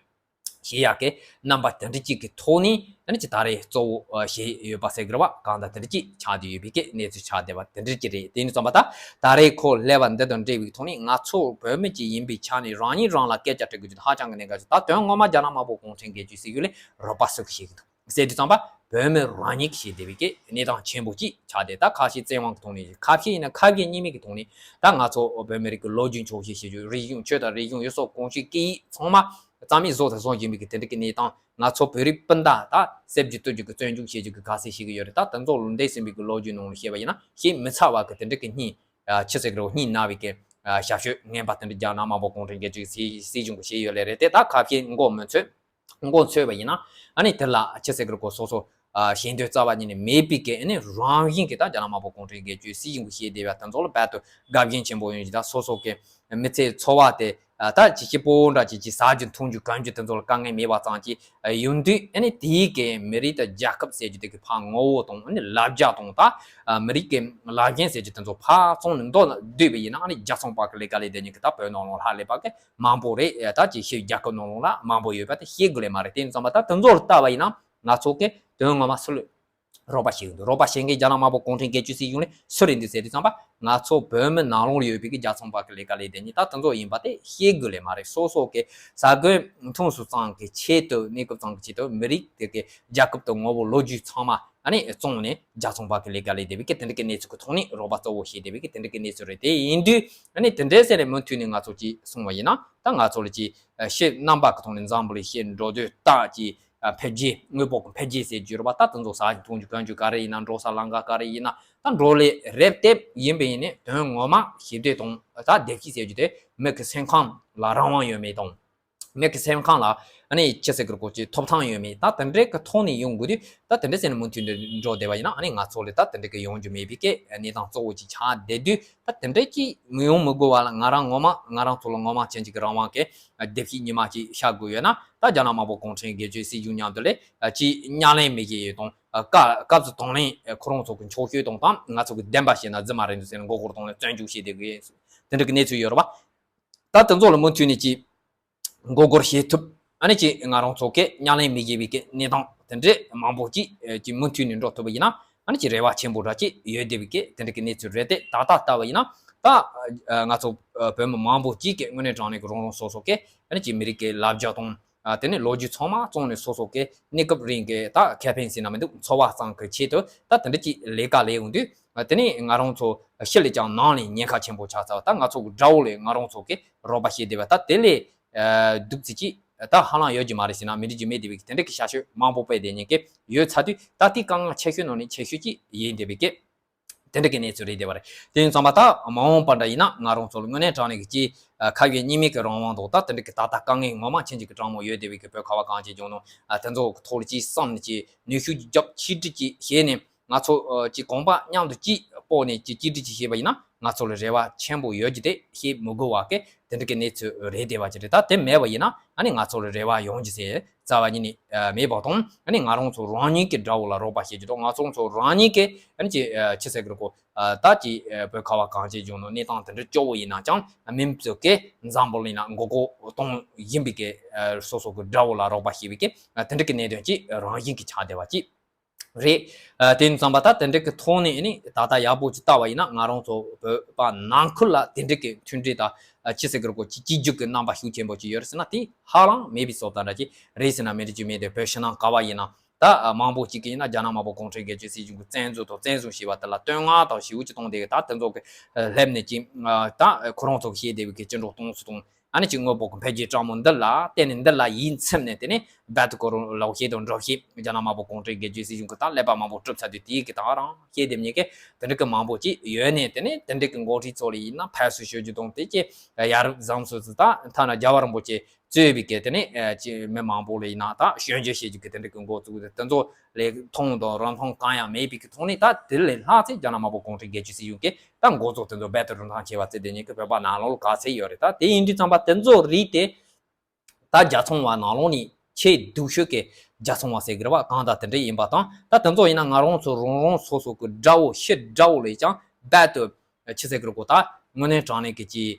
བྱེད་ཡག་གི་རྣམ་པ་དེ་འདྲ་ཅིག་གི་ཐོག་ནས་ཨ་ནི་ཅིག་ད་རེས་གཙོ་བོ་ཨ་བྱས་ཡོད་པ་ཟེར་གི་རེད་བ། གང་ལྟར་དེ་འདྲ་ཅིག་ཆགས་བསྡད་ཡོད་པའི་གི་གནས་ཚུལ་ཆགས་བསྡད་པ་དེ་འདྲ་ཅིག་རེད། དེ་ནས་བསམ་པ་ད་ད་རེས་ཁོ་སླེབས་པ་འདི་དང་འབྲེལ་བའི་ཐོག་ནས་ང་ཚོ་བོད་མི་ཅིག་ཡིན་པའི་ཆ་ནས་རང་ཉིད་རང་ལ་སྐད་ཆ་དྲི་དགོས་རྒྱུ་དེ་ཧ་ཅང་གི་གནད་འགག་ཅིག་ད་དོན་ངོ་མ་རྒྱ་ནག་དམར་པོ་གུང་ཁྲན་སྒེར་གཅོད་སྲིད་གཞུང་ལ་རོགས་པ་སུ་གིས་བྱེད་ཀྱི་འདུག་ཟེར་དུས་ཙམ་པ། བོད་མི་རང་ཉིད་ཀྱིས་བྱེད་བསྡད་པའི་གི་གནས་སྟངས་ཆེན་པོ་ཅིག་ཆགས་ཏེ། ད་ཁ་ཤས་བཙན་དབང་གི་ཐོག་ནས། ཁ་ཤས་ཡིན་ན་ཁ་ཞེ་གཉིས་མེད་ཀྱི་ཐོག་ནས་ད་ང་ཚོ་བོད་མི་རིགས་ཀྱི་ལོ་རྒྱུས་འཁྱོག་བཤད་བྱེད་རྒྱུ། རིག་གཞུང་། ཆོས་དང་རིག་གཞུང་། ཡུལ་སྲོལ། གོམས་གཤིས། སྐད་ཡིག་ཚང་མ་རྩ་མེད་བཟོ་དང་བཟོ་བཞིན་པའི་གི་དེ་འདྲ་གི་གནས་སྟངས། ང་ཚོ་བོད་རིགས་སྤུན་ཟླ་ད་གསེར་གྱི་སྟོད་ཀྱི་བཙོན་འཇུག་བྱེད་རྒྱུ་གི་ག་ཚད་ཞིག་ཡོད་རེད། ད་དེ་ཚོ་ལོ་འདས་ཟིན་པའི་གི་ལོ་རྒྱུས་ནང་ལ་བཤད་པ་ཡིན་ན་བཤད་མི་ཚར་བ་གི་དེ་འདྲ་གི་སྙིང་ཆི་ཟེར་གི་རེད། སྙིང་ན་བའི་གི་ཞབས་ཞུ་ངན་པ་དེ་འདྲ་རྒྱ་ནག་དམར་པོ་གུང་ཁྲན་སྒེར་གཅོད་སྲིད་སྲིད་གཞུང་གིས་བྱས་ཡོད་ལེ་རེད་དེ། ད་ཁ་ཤས་མགོ་མི་ཚོས། མགོ་ཚོས་པ་ཡིན་ན་ཨ་ནི་དེ་ལ་ཅི་ཟེར་གི་རེད། ཁོ་སོ་སོ་ཨ་ཞེ་འདོད་རྩ་བ་ཉིད་ནས་མེད་པའི་གི་ཨ་ནི་རང་བཞིན་གྱི་ད་རྒྱ་ནག་དམར་པོ་གུང་ཁྲན་སྒེར་གཅོད་སྲིད་གཞུང་གིས་བྱས་བསྡད་པ་དེ་ཚོ་ལ་རྦད་དེ་དགའ་ཞེན་ཆེན་པོ་ཡོང་གི། ད་སོ་སོ་གི་མི་ཚེའི་འཚོ་བ་དེ་ཨ་ད་ཅིག་སྐྱིད་པོ་འདྲ་ཅིག་ཅིག་ཟ་རྒྱུ་འཐུང་རྒྱུ་གོན་རྒྱུ་དེ་ཚོ་ལ་དཀའ་ངལ་མེད་པ་ཙམ་ཅིག་ཡོང་དུས། ཨ་ནི་དེའི་གི་མི་རིགས་དང་རྒྱལ་ཁབ་ཟེར་རྒྱུ་དེ་གི་ཕར་ངོ་བོ་དང་ཨ་ནི་ལ་རྒྱ་དང་ད་མི་རིགས་གི་ལ་རྒྱ་ཟེར་རྒྱུ་དེ་ཚོ་ཕར་བཙོང་ནས་འདོད་ན་འདོད་པ་ཡིན་ན། ཨ་ནི་རྒྱལ་ཚོང་པ་གི་ལས་ཀ་ལས་དེ་ཉིད་ཀྱི་ད་བོད་ནང་ལ་ཧ་ལས་པ་གི་མང་པོ་རེད། ད་ཅིག་ཤེས། རྒྱལ་ཁབ་ནང་ལོགས་ལ་མང་པོ་ཡོད་པ་དེ་ཤེས་དགོས་ལེ་མ་རེད། དེ་ཡིན་ཙམ་པ་ད་དེ་ཚོ་ལ་ལྟ་བ་ཡིན་ན་ང་ཚོ་གི་དོན་ངོ་མ་སུ་ལ་རོགས་པ་བྱེད་ཀྱི་འདུག་རོགས་པ་བྱེད་མཁན་རྒྱ་ནག་དམར་པོ་གུང་ཁྲན་སྒེར་གཅོད་སྲིད་གཞུང་ལ་སུ་རེད་འདུག་ཟེར་དུས་ཙམ་པ། ང་ཚོ་བོད་མི་ནང་ལོགས་ལ་ཡོད་པའི་གི་རྒྱལ་ཚོང་པ་གི་ལས་ཀ་ལས་དེ་ཉིད་ད་དེ་ཚོ་ཡིན་པ་དེ་ཤེས་དགོས་ལེ་མ་རེད། སོ་སོ་གི་ས་གོ་མཐོང་སོང་ཙམ་གི་ཆེད་དུ། གནས་སྐབས་ཙམ་གི་ཆེད་དུ་མི་རིགས་དེ་གི་རྒྱལ་ཁབ་དང་ངོ་བོ་ལོ་རྒྱུས་ཚང་མ་ཨ་ནི་བཙོང་ནས་རྒྱལ་ཚོང་པ་གི་ལས་ཀ་ལས་བསྡད་པའི་གི་དེ་འདྲ་གི་གནས་ཚུལ་གི་ཐོག་ནས་རོགས་པ་གཙོ་བོ་བྱེད་བསྡད་པའི་གི་དེ་འདྲ་གི་གནས་ཚུལ་རེད། དེ་ཡིན་དུས་ཨ་ནི་དེ་འདྲའི་ཟེར་ནས་མུ་མཐུད་ནས་ང་ཚོ་ཅིག་གསུངས་པ་ཡིན་ན། ད་ང་ཚོ་ལ་ཅིག་ཕྱི་རྣམ་པ་གི་ཐོག་ནས་འཛམ་བུ་གླིང་ཕྱི་འགྲོ་དུས་ད་ཅིག་འཕེལ་རྒྱས། དངོས་པོ་གི་འཕེལ་རྒྱས་ཟེར་རྒྱུ་རེད་པ། ད་དེ་ཚོ་ཟ་རྒྱུ་འཐུང་རྒྱུ་གོན་རྒྱུ་ག་རེ་ཡིན་ན། འགྲོ་ས་ལམ་ཁ་ག་རེ་ཡིན་ན་ད་འགྲོ་ལེ་རེད་དེ། ཡིན་པ་ཡིན་ནའི་དོན་ངོ་མ་ཞི་བདེ་དང་ད་བདེ་སྐྱིད་ཟེར་རྒྱུ་དེ་མི་གི་སེམས་ཁམས་ལ་རང་དབང་ཡོད་མེད་དང་། མི་གི་སེམས་ཁམས་ལ་ཨ་ནི་ཅི་ཟེར་གི་རེད། ཁོ་ཅིག་ཐོབ་ཐང་ཡོད་མེད་ད་དེ་འདྲའི་གི་ཐོག་ནས་ཡོང་དགོས་དུས། ད་དེ་འདྲ་ཟེར་ནས་མུ་མཐུད་ནས་འགྲོ་བསྡད་པ་ཡིན་ན་ཨ་ནི་ང་ཚོ་ལ་ད་དེ་འདྲའི་གི་ཡོང་རྒྱུ་མེད་པའི་གི་གནས་སྟངས་གཙོ་བོ་ཅིག་ཆགས་བསྡད་དུས། ད་དེ་འདྲའི་ཅིག་མི་ཡོང་མི་དགོས་པ་ལ་ང་རང་ངོ་མ་ང་རང་ཚོ་ལ་ངོ་མ་ཅན་ཅིག་གི་རང་དབང་གི་བདེ་སྐྱིད་ཉི་མ་ཅིག་ཤར་དགོས་ཡོད་ན། ད་རྒྱ་ནག་དམར་པོ་གུང་ཁྲན་སྒེར་གཅོད་སྲིད་གཞུང་མཉམ་དུ་ལ་ཅིག་མཉམ་ལེན་མི་བྱེད་ཡོད་དང་། སྐབས་སྐབས་སུ་དང་ལེན་ཁོ་རང་ཚོ་གི་འཁྱོག་བཤད་དང་། ད་ང་ཚོ་གི་བདེན་པ་བཤད་ན་རྫུན་མ་རེད་འདུག་ཟེར་ནས་མགོ་སྐོར་གཏོང་ནས་བཙོན་འཇུག་བྱས་བསྡད་དགོས་དེ་འདྲ་གི་གནས་ཚུལ་ཡོད་རེད་པ། ད་དེ་ཚོ་ལ་མུ་མཐུད་ནས་ཅིག་མགོ་སྐོར་བྱེད་ཐུབ། ཨ་ནི་ཅིག་ང་རང་ཚོ་གི་མཉམ་ལེན་མི་བྱེད་པའི་གི་གནས་སྟངས་དེ་འདྲའི་མང་པོ་ཅིག་ཅིག་མུ་མཐུད་ནས་འགྲོ་ཐུབ་པ་ཡིན་ན། ཨ་ནི་ཅིག་རེ་བ་ཆེན་པོ་འདྲ་ཅིག་ཡོད་བསྡད་པའི་གི་དེ་འདྲ་གི་གནས་ཚུལ་རེད་དེ། ད་ལྟ་ལྟ་བ་ཡིན་ན་ད་ང་ཚོ་བོད་མི་མང་པོ་ཅིག་གི་དངོས་གནས་དྲང་གནས་ཀྱི་རང་རང་སོ་སོ་གི་ཨ་ནི་ཅིག་མི་རིགས་ཀྱི་ལ་རྒྱ་དང་། ཨ་དེ་ནས་ལོ་རྒྱུས་ཚང་མ་བཙོང་ནས་སོ་སོ་གི་གནས་སྐབས་རིང་གི་ད་ཁེ་ཕན་ཟེར་ན་མི་འདུག་འཚོ་བ་སྤྱང་གི་ཆེད་དུ་ད་དེ་འདྲ་ཅིག་ལས་ཀ་ལས་ཡོང་དུས། ཨ་དེ་ནས་ང་རང་ཚོ་ཕྱི་ལས་ཀྱང་ནང་ལས་ཉེན་ཁ་ཆེན་པོ་ཆགས་ཚར་བ། ད་ང་ཚོ་གི་དགྲ་བོ་ལས་ང་རང་ཚོ་གི་རོགས་པ་བྱེད་བསྡད་པ་ད་དེ་ལས་ཨ་སྡུག་ཙམ་ཅིག་ད་ཧ་ལམ་ཡོད་ཀྱི་མ་རེད་ཟེར་ན་མི་འགྲིག་རྒྱུ་མེད་བསྡད་པའི་གི་དེ་འདྲ་གི་ཤ་ཤོད་མང་པོ་སྤེལ་བསྡད་མཁན་གི་ཡོད་ཚར་དུས། ད་དེ་དཀའ་ངལ་ཆེ་ཤོས་ནང་ནས་ཆེ་ཤོས་ཅིག་ཡིན་བསྡད་པའི་གི་དེ་འདྲ་གི་གནས་ཚུལ་རེད་བསྡད་པ་རེད། དེ་ཡིན་ཙང་མ་ད་མ་འོངས་པ་འདྲ་ཡིན་ན་ང་རང་ཚོ་ལ་དངོས་གནས་དྲང་གནས་ཀྱི་ཅིག་ཨ་ཁ་ཞེ་གཉིས་མེད་ཀྱི་རང་དབང་དང་། ད་དེ་འདྲ་གི་ད་ལྟ་དཀའ་ངལ་ངོ་མ་ཅན་ཅིག་གི་གྲང་མོ་ཡོད་བསྡད་པའི་གི་བོད་ཁ་བ་གངས་ཅན་ལྗོངས་ནང་ཨ་དེ་ཚོ་གི་ཐོག་ལ་ཅིག་བསམ་ནས་ཅིག་ནུས་ཤུགས་ཀྱིས་རྒྱབ་ཆིག་སྒྲིལ་ཅིག་བྱས་ནས། ང་ཚོ་ཨ་ཅིག་གོམ་པ་མཉམ་དུ་ཅིག་སྤོ་ནས་ཅིག་གཅིག་སྒྲིལ་ཅིག་བྱས་པ་ཡིན་ན་ང་ཚོ་ལ་རེ་བ་ཆེན་པོ་ཡོད་རྒྱུ་དེ་བཤད་མི་དགོས་པ་གི་དེ་འདྲ་གི་གནས་ཚུལ་རེད་བསྡད་པ་ཅིག་རེད། ད་དེ་མེད་པ་ཡིན་ན་ཨ་ནི་ང་ཚོ་ལ་རེ་བ་ཡོང་རྒྱུ་ཟེར་རྩ་བ་ཉིད་ནས་ཨ་མེད་པ་དང་། ཨ་ནི་ང་རང་ཚོ་རང་ཉིད་ཀྱི་དགྲ་བོ་ལ་རོགས་པ་བྱེད་རྒྱུ་དང་། ང་ཚོ་ཚོ་རང་ཉིད་ཀྱི་ཨ་ནི་ཅིག་ཨ་ཅི་ཟེར་གི་རེད། ཁོ་ཨ་ད་ཅིག་ཨ་བོད་ཁ་བ་གངས་ཅན་ལྗོངས་ནང་གནས་སྟངས་དེ་འདྲ་སྐྱོ་བོ་ཡིན་ན་ཀྱང་། ཨ་མི་ཚོ་གི་འཛམ་བུ་གླིང་ལ་མགོ་སྐོར་གཏོང་བཞིན་པའི་གི་ཨ་སོ་སོ་གི་དགྲ་བོ་ལ་རོགས་པ་བྱེད་པའི་གི་ཨ་དེ་འདྲ་གི་གནད་དོན་ཅིག་རང་བཞིན་གྱིས་ཆགས་བསྡད་པ་ཅིག་རེད། ཨ། དེ་ཡིན་ཙམ་པ་ད་དེ་འདྲ་གི་ཐོག་ནས་ནི་ད་ལྟ་ཡག་པོ་ཅིག་ལྟ་བ་ཡིན་ན། ང་རང་ཚོ་བོད་པ་ནང་ཁུལ་ལ་དེ་འདྲ་གི་མཐུན་སྒྲིལ་དང་། ཨ། ཅི་ཟེར་གི་རེད་གོ། གཅིག་གཅིག་གྱུར་གྱི་རྣམ་པ་ཤུགས་ཆེན་པོ་ཅིག་ཡོད་རེད་ཟེར་ན། དེ་ཧ་ལམ་མེད་པའི་བཟོ་ལྟ་འདྲ་ཅིག་རེད་ཟེར་ན་མི་འགྲིག་རྒྱུ་མེད་དེ། བོད་ཕྱི་ནང་ག་བ་ཡིན་ན། ད་མང་པོ་ཅིག་གིས་ཡིན་ན་རྒྱ་ནག་དམར་པོ་གུང་ཁྲན་སྒེར་གཅོད་སྲིད་གཞུང་གི་བཙན་འཛུལ་དང་བཙན་བཟུང་བྱས་པ་དེ་ལ་བསྟོད་བསྔགས་དང་ཞེ་པོ་ཅིག་གཏོང་བསྡད་ཀྱི། ད་དེ་ཚོ་གི་སླེབས་ནས་ཅིག་ད་ཁོ་རང་ཚོ་གི་བཤད་བསྡད་པའི་གི་སྤྱི་འགྲོ་གཏོང་སུ་གཏོང་། ཨ་ནི་ཅིག་དངོས་པོ་གི་འཕེལ་རྒྱས་དྲང་མོ་འདི་ལ་བརྟེན་ནས། འདི་ལ་ཡིད་ཚིམ་ནས། དེ་ནས་རྦད་དེ་ཁོ་རང་ལོག་བཤད་དང་འགྲོ་བཤད། རྒྱ་ནག་དམར་པོ་གུང་ཁྲན་སྒེར་གཅོད་སྲིད་གཞུང་གི་ད་ཀླད་པ་མང་པོ་གྲུབ་ཚར་དུས། དེའི་གི་ད་རང་བཤད་བསྡད་མཁན་གི་དེ་འདྲ་གི་མང་པོ་ཅིག་ཡོད་ནས། དེ་ནས་དེ་འདྲ་གི་འགོ་ཁྲིད་ཚོ་ལ་ཡིན་ན་ཕར་ཚུར་ཤོད་རྒྱུ་དང་། དེ་ཅིག་ཡ་རབས་བཟང་སོ་སོ། ད་ཐ་ན་རྒྱལ་བ་རིན་པོ་ཆེ་གཙོས་པའི་གི་དེ་ནས་ཨ་ཅིག་མི་མང་པོ་ལ་ཡིན་ན་ད་སྐྱོན་བརྗོད་བྱེད་རྒྱུ་གི་དེ་འདྲ་གི་འགོ་བཙུགས་ཏེ། དེ་ཚོ་ལས་མཐོང་དང་རིན་ཐང་གང་ཡང་མེད་པའི་གི་ཐོག་ནས། ད་དེ་ལས་ལྷག་ཚེ་རྒྱ་ནག་དམར་པོ་གུང་ཁྲན་སྒེར་གཅོད་སྲིད་གཞུང་གིས་ད་འགོ་བཙུགས་དེ་ཚོ་རྦད་དེ་རིན་ཐང་ཆེ་བ་བརྩི་བསྡད་མཁན་གི་བོད་པ་ནང་ལོགས་ལ་ག་ཚད་ཡོད་རེད། ད་དེ་ཡིན་དུས་ཙམ་པ་དེ་ཚོ་རིགས་དེ་ད་རྒྱལ་ཚོང་བ་ནང་ལོགས་ནས་ཆེས་སྡུག་ཤོས་ཀྱི་རྒྱལ་ཚོང་བ་ཟེར་གི་རེད་བ། གང་ལྟར་དེ་འདྲ་ཡིན་པ་དང་། ད་དེ་ཚོ་ཡིན་ན་ང་རང་ཚོ་རང་རང་སོ་སོ་གི་དགྲ་བོ་ཕྱི་དགྲ་བོ་ལས་ཀྱང་རྦད་དེ་ཅི་ཟེར་གི་རེད་གོ། ད་དངོས་གནས་དྲང་གནས་ཀྱི་ཅིག་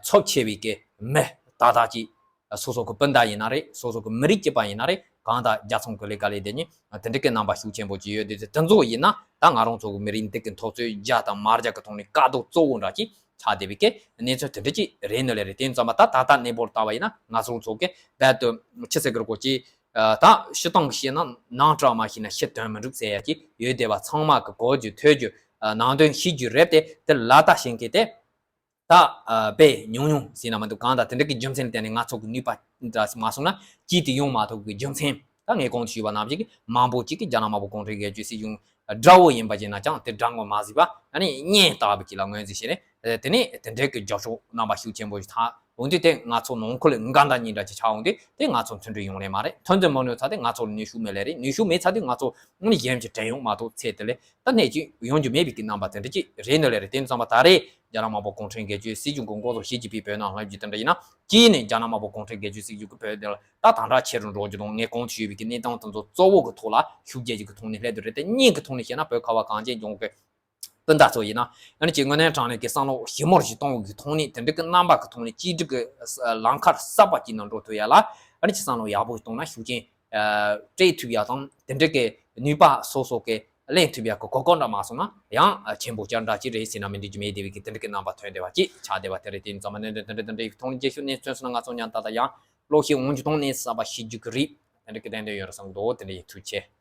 ཚབས་ཆེ་བའི་གི་མི་ཏག་ཏག་ཅིག་སོ་སོ་གི་སྤུན་ཟླ་ཡིན་ན་རེད། སོ་སོ་གི་མི་རིགས་གཅིག་པ་ཡིན་ན་རེད། གང་ལྟར་རྒྱལ་ཚོང་གི་ལས་ཀ་ལས་བསྡད་མཁན་དེ་འདྲ་གི་རྣམ་པ་ཤུགས་ཆེན་པོ་ཅིག་ཡོད་དུས། དེ་ཚོ་ཡིན་ན་ད་ང་རང་ཚོ་གི་མི་རིགས་འདི་གི་འཐབ་རྩོད་རྒྱག་དང་མ་རྒྱག་གི་ཐོག་ནས་དཀའ་སྡུག་གཙོ་བོ་འདྲ་ཅིག་ཆགས་བསྡད་པའི་གི་གནས་ཚུལ་དེ་འདྲ་ཅིག་རེད་ནི་ལས་རེད། དེ་ཡིན་ཙམ་པ་ད་ད་ལྟ་གནས་བབ་ལྟ་བ་ཡིན་ན། ང་ཚོ་ཚོ་གི་རྦད་དེ་ཅི་ཟེར་གི་རེད་གོ། ཅིག་ད་སྤྱིར་བཏང་གི་བཤད་ན། ནང་དྲག་མ་ཤེས་ན་ཕྱི་དོན་མི་འགྲུབ་ཟེར་ཡ་ཅིག་ཡོད་བསྡད་པ། ཚང་མ་གི་གོ་རྒྱུ་ཐོས་རྒྱུ། ནང་དོན་ཤེས་རྒྱུ་རེད་དེ། དེ་ལ་ལྟ་ཤེས་མཁན་དེ་ད་ཨ་དཔེ་ཉུང་ཉུང་ཟེར་ན་མི་འདུག་གང་ལྟར་དེ་འདྲ་གི་རྒྱུ་མཚན་ལ་བརྟེན་ནས་ང་ཚོ་གི་ནུས་པ་འདྲ་ཞིག་མ་སོང་ན་གཅིག་ཏུ་ཡོང་མ་ཐུབ་ཀྱི་རྒྱུ་མཚན། ད་ངས་གོང་དུ་ཞུས་པ་ནང་བཞིན་གྱི་མང་པོ་ཅིག་གིས་རྒྱ་ནག་དམར་པོ་གུང་ཁྲན་སྒེར་གཅོད་སྲིད་གཞུང་དགྲ་བོ་ཡིན་པ་བྱས་ན་ཅང་དེ་དགྲ་ངོ་མ་གཟིགས་པ། ཨ་ནི་གཉེན་བཏགས་པ་ཅིག་ལ་ངོས་འཛིན་བྱས་ནས། དེ་ནས་དེ་འདྲའི་གི་རྒྱབ་ཕྱོགས་རྣམ་པ་ཤུགས་ཆེན་པོ་ཞིག་ཐང་འོང་དུས། དེ་ང་ཚོ་ནང་ཁུལ་འགལ་ཟླ་གཉིས་འདྲ་ཅིག་ཆགས་འོང་དུས། དེ་ང་ཚོ་མཐུན་སྒྲིལ་ཡོང་ལེ་མ་རེད། མཐུན་སྒྲིལ་མ་ནུས་ཚར་དུས་ང་ཚོ་ལ་ནུས་ཤུགས་མེད་ལེ་རེད། ནུས་ཤུགས་མེད་ཚར་དུས་ང་ཚོ་ཨ་ནི་གཞན་གྱི་བྲན་གཡོག་མ་གཏོགས་ཚད་དེ་ལས་ད་གནས་ཀྱི་ཡོང་རྒྱུ་མེད་པའི་གི་རྣམ་པ་དེ་འདྲ་ཅིག་རེད་ནི་ལས་རེད། དེ་ཙམ་པ་ད་རེས་རྒྱ་ནག་དམར་པོ་གུང་ཁྲན་སྒེར་གཅོད་སྲིད་གཞུང་གི་འགོ་ཚུགས་བྱས་ཀྱི་བོད་ནང་ལྷོད་རྒྱུ་དེ་འདྲ་ཡིན་ན། གཅིག་ནས་རྒྱ་ནག་དམར་པོ་གུང་ཁྲན་སྒེར་གཅོད་སྲིད་གཞུང་གི་བོད་དེ་ལ་ད་དམ་དྲག་ཆེ་རུ་འགྲོ་རྒྱུ་དང་། ངས་གོང་དུ་ཞུས་པའི་གི་གནས་སྟངས་དེ་ཚོ་གཙོ་བོ་གི་ཐོག་ལ་ཤུགས་རྒྱག་རྒྱུ་གི་ཐོག་ནས་སླེབས་དེ་རེད་དེ། གཉིས་ཀྱི་ཐོག་ནས་བཤད་ན་བོད་ཁ་བ་གངས་ཅན་ལྗོངས་གི་སྤུན་ཟླ་ཚོ་ཡིན་ན། ཨ་ནི་ཅིག་དངོས་གནས་དྲང་གནས་ཀྱི་བསམ་བློ་ཞིབ་མོ་ཞིག་གཏོང་བའི་གི་ཐོག་ནས། དེ་འདྲ་གི་རྣམ་པ་གི་ཐོག་ནས་གཅིག་སྒྲིལ་གི་ལམ་ཁ་གསར་པ་ཅིག་ནང་འགྲོ་ཐུབ་ཡ་ལ། ཨ་ནི་ཅིག་བསམ་བློ་ཡག་པོ་ཞིག་གཏོང་ན་ཤུགས་རྐྱེན་སྤྲད་ཐུབ་ཡ་དང་། དེ་འདྲ་གི་ནུས་པ་སོ་སོ་གི་ལེན་ཐུབ་ཡ་གི་གོ་སྐབས་འདྲ་མ་སོང་ན་ཡང་ཆེན་པོ་བསྐྱར་འདྲ་ཅིག་རེད་ཟེར་ན་མི་འགྲིག་རྒྱུ་མེད་བསྡད་པའི་གི་དེ་འདྲ་གི་རྣམ་པ་ཐོན་བསྡད་པ་ཅིག་ཆགས་བསྡད་པ་དེ་རེད། དེ་ཡིན་ཙང་མ་གནད་དོན་དེ་འདྲ་དེ་འདྲ་ཡི་ཐོག་ནས་རྒྱབ་སྐྱོར་གནས་མཚོན་སོང་ན། ང་ཚོ་མཉམ་ད་ལྟ་ཡང་བློ་ཤེས་འོང་རྒྱུ་དང་། གནས་གསར་པ་ཤེས་རྒྱུ་གི་རིགས་དེ་འདྲ་གི་ཏན་ཏན་ཡོད་རེད་བསམ་གི་འདུག་དེ་འདྲ་ཡིན། ཐུགས་རྗེ་ཆེ།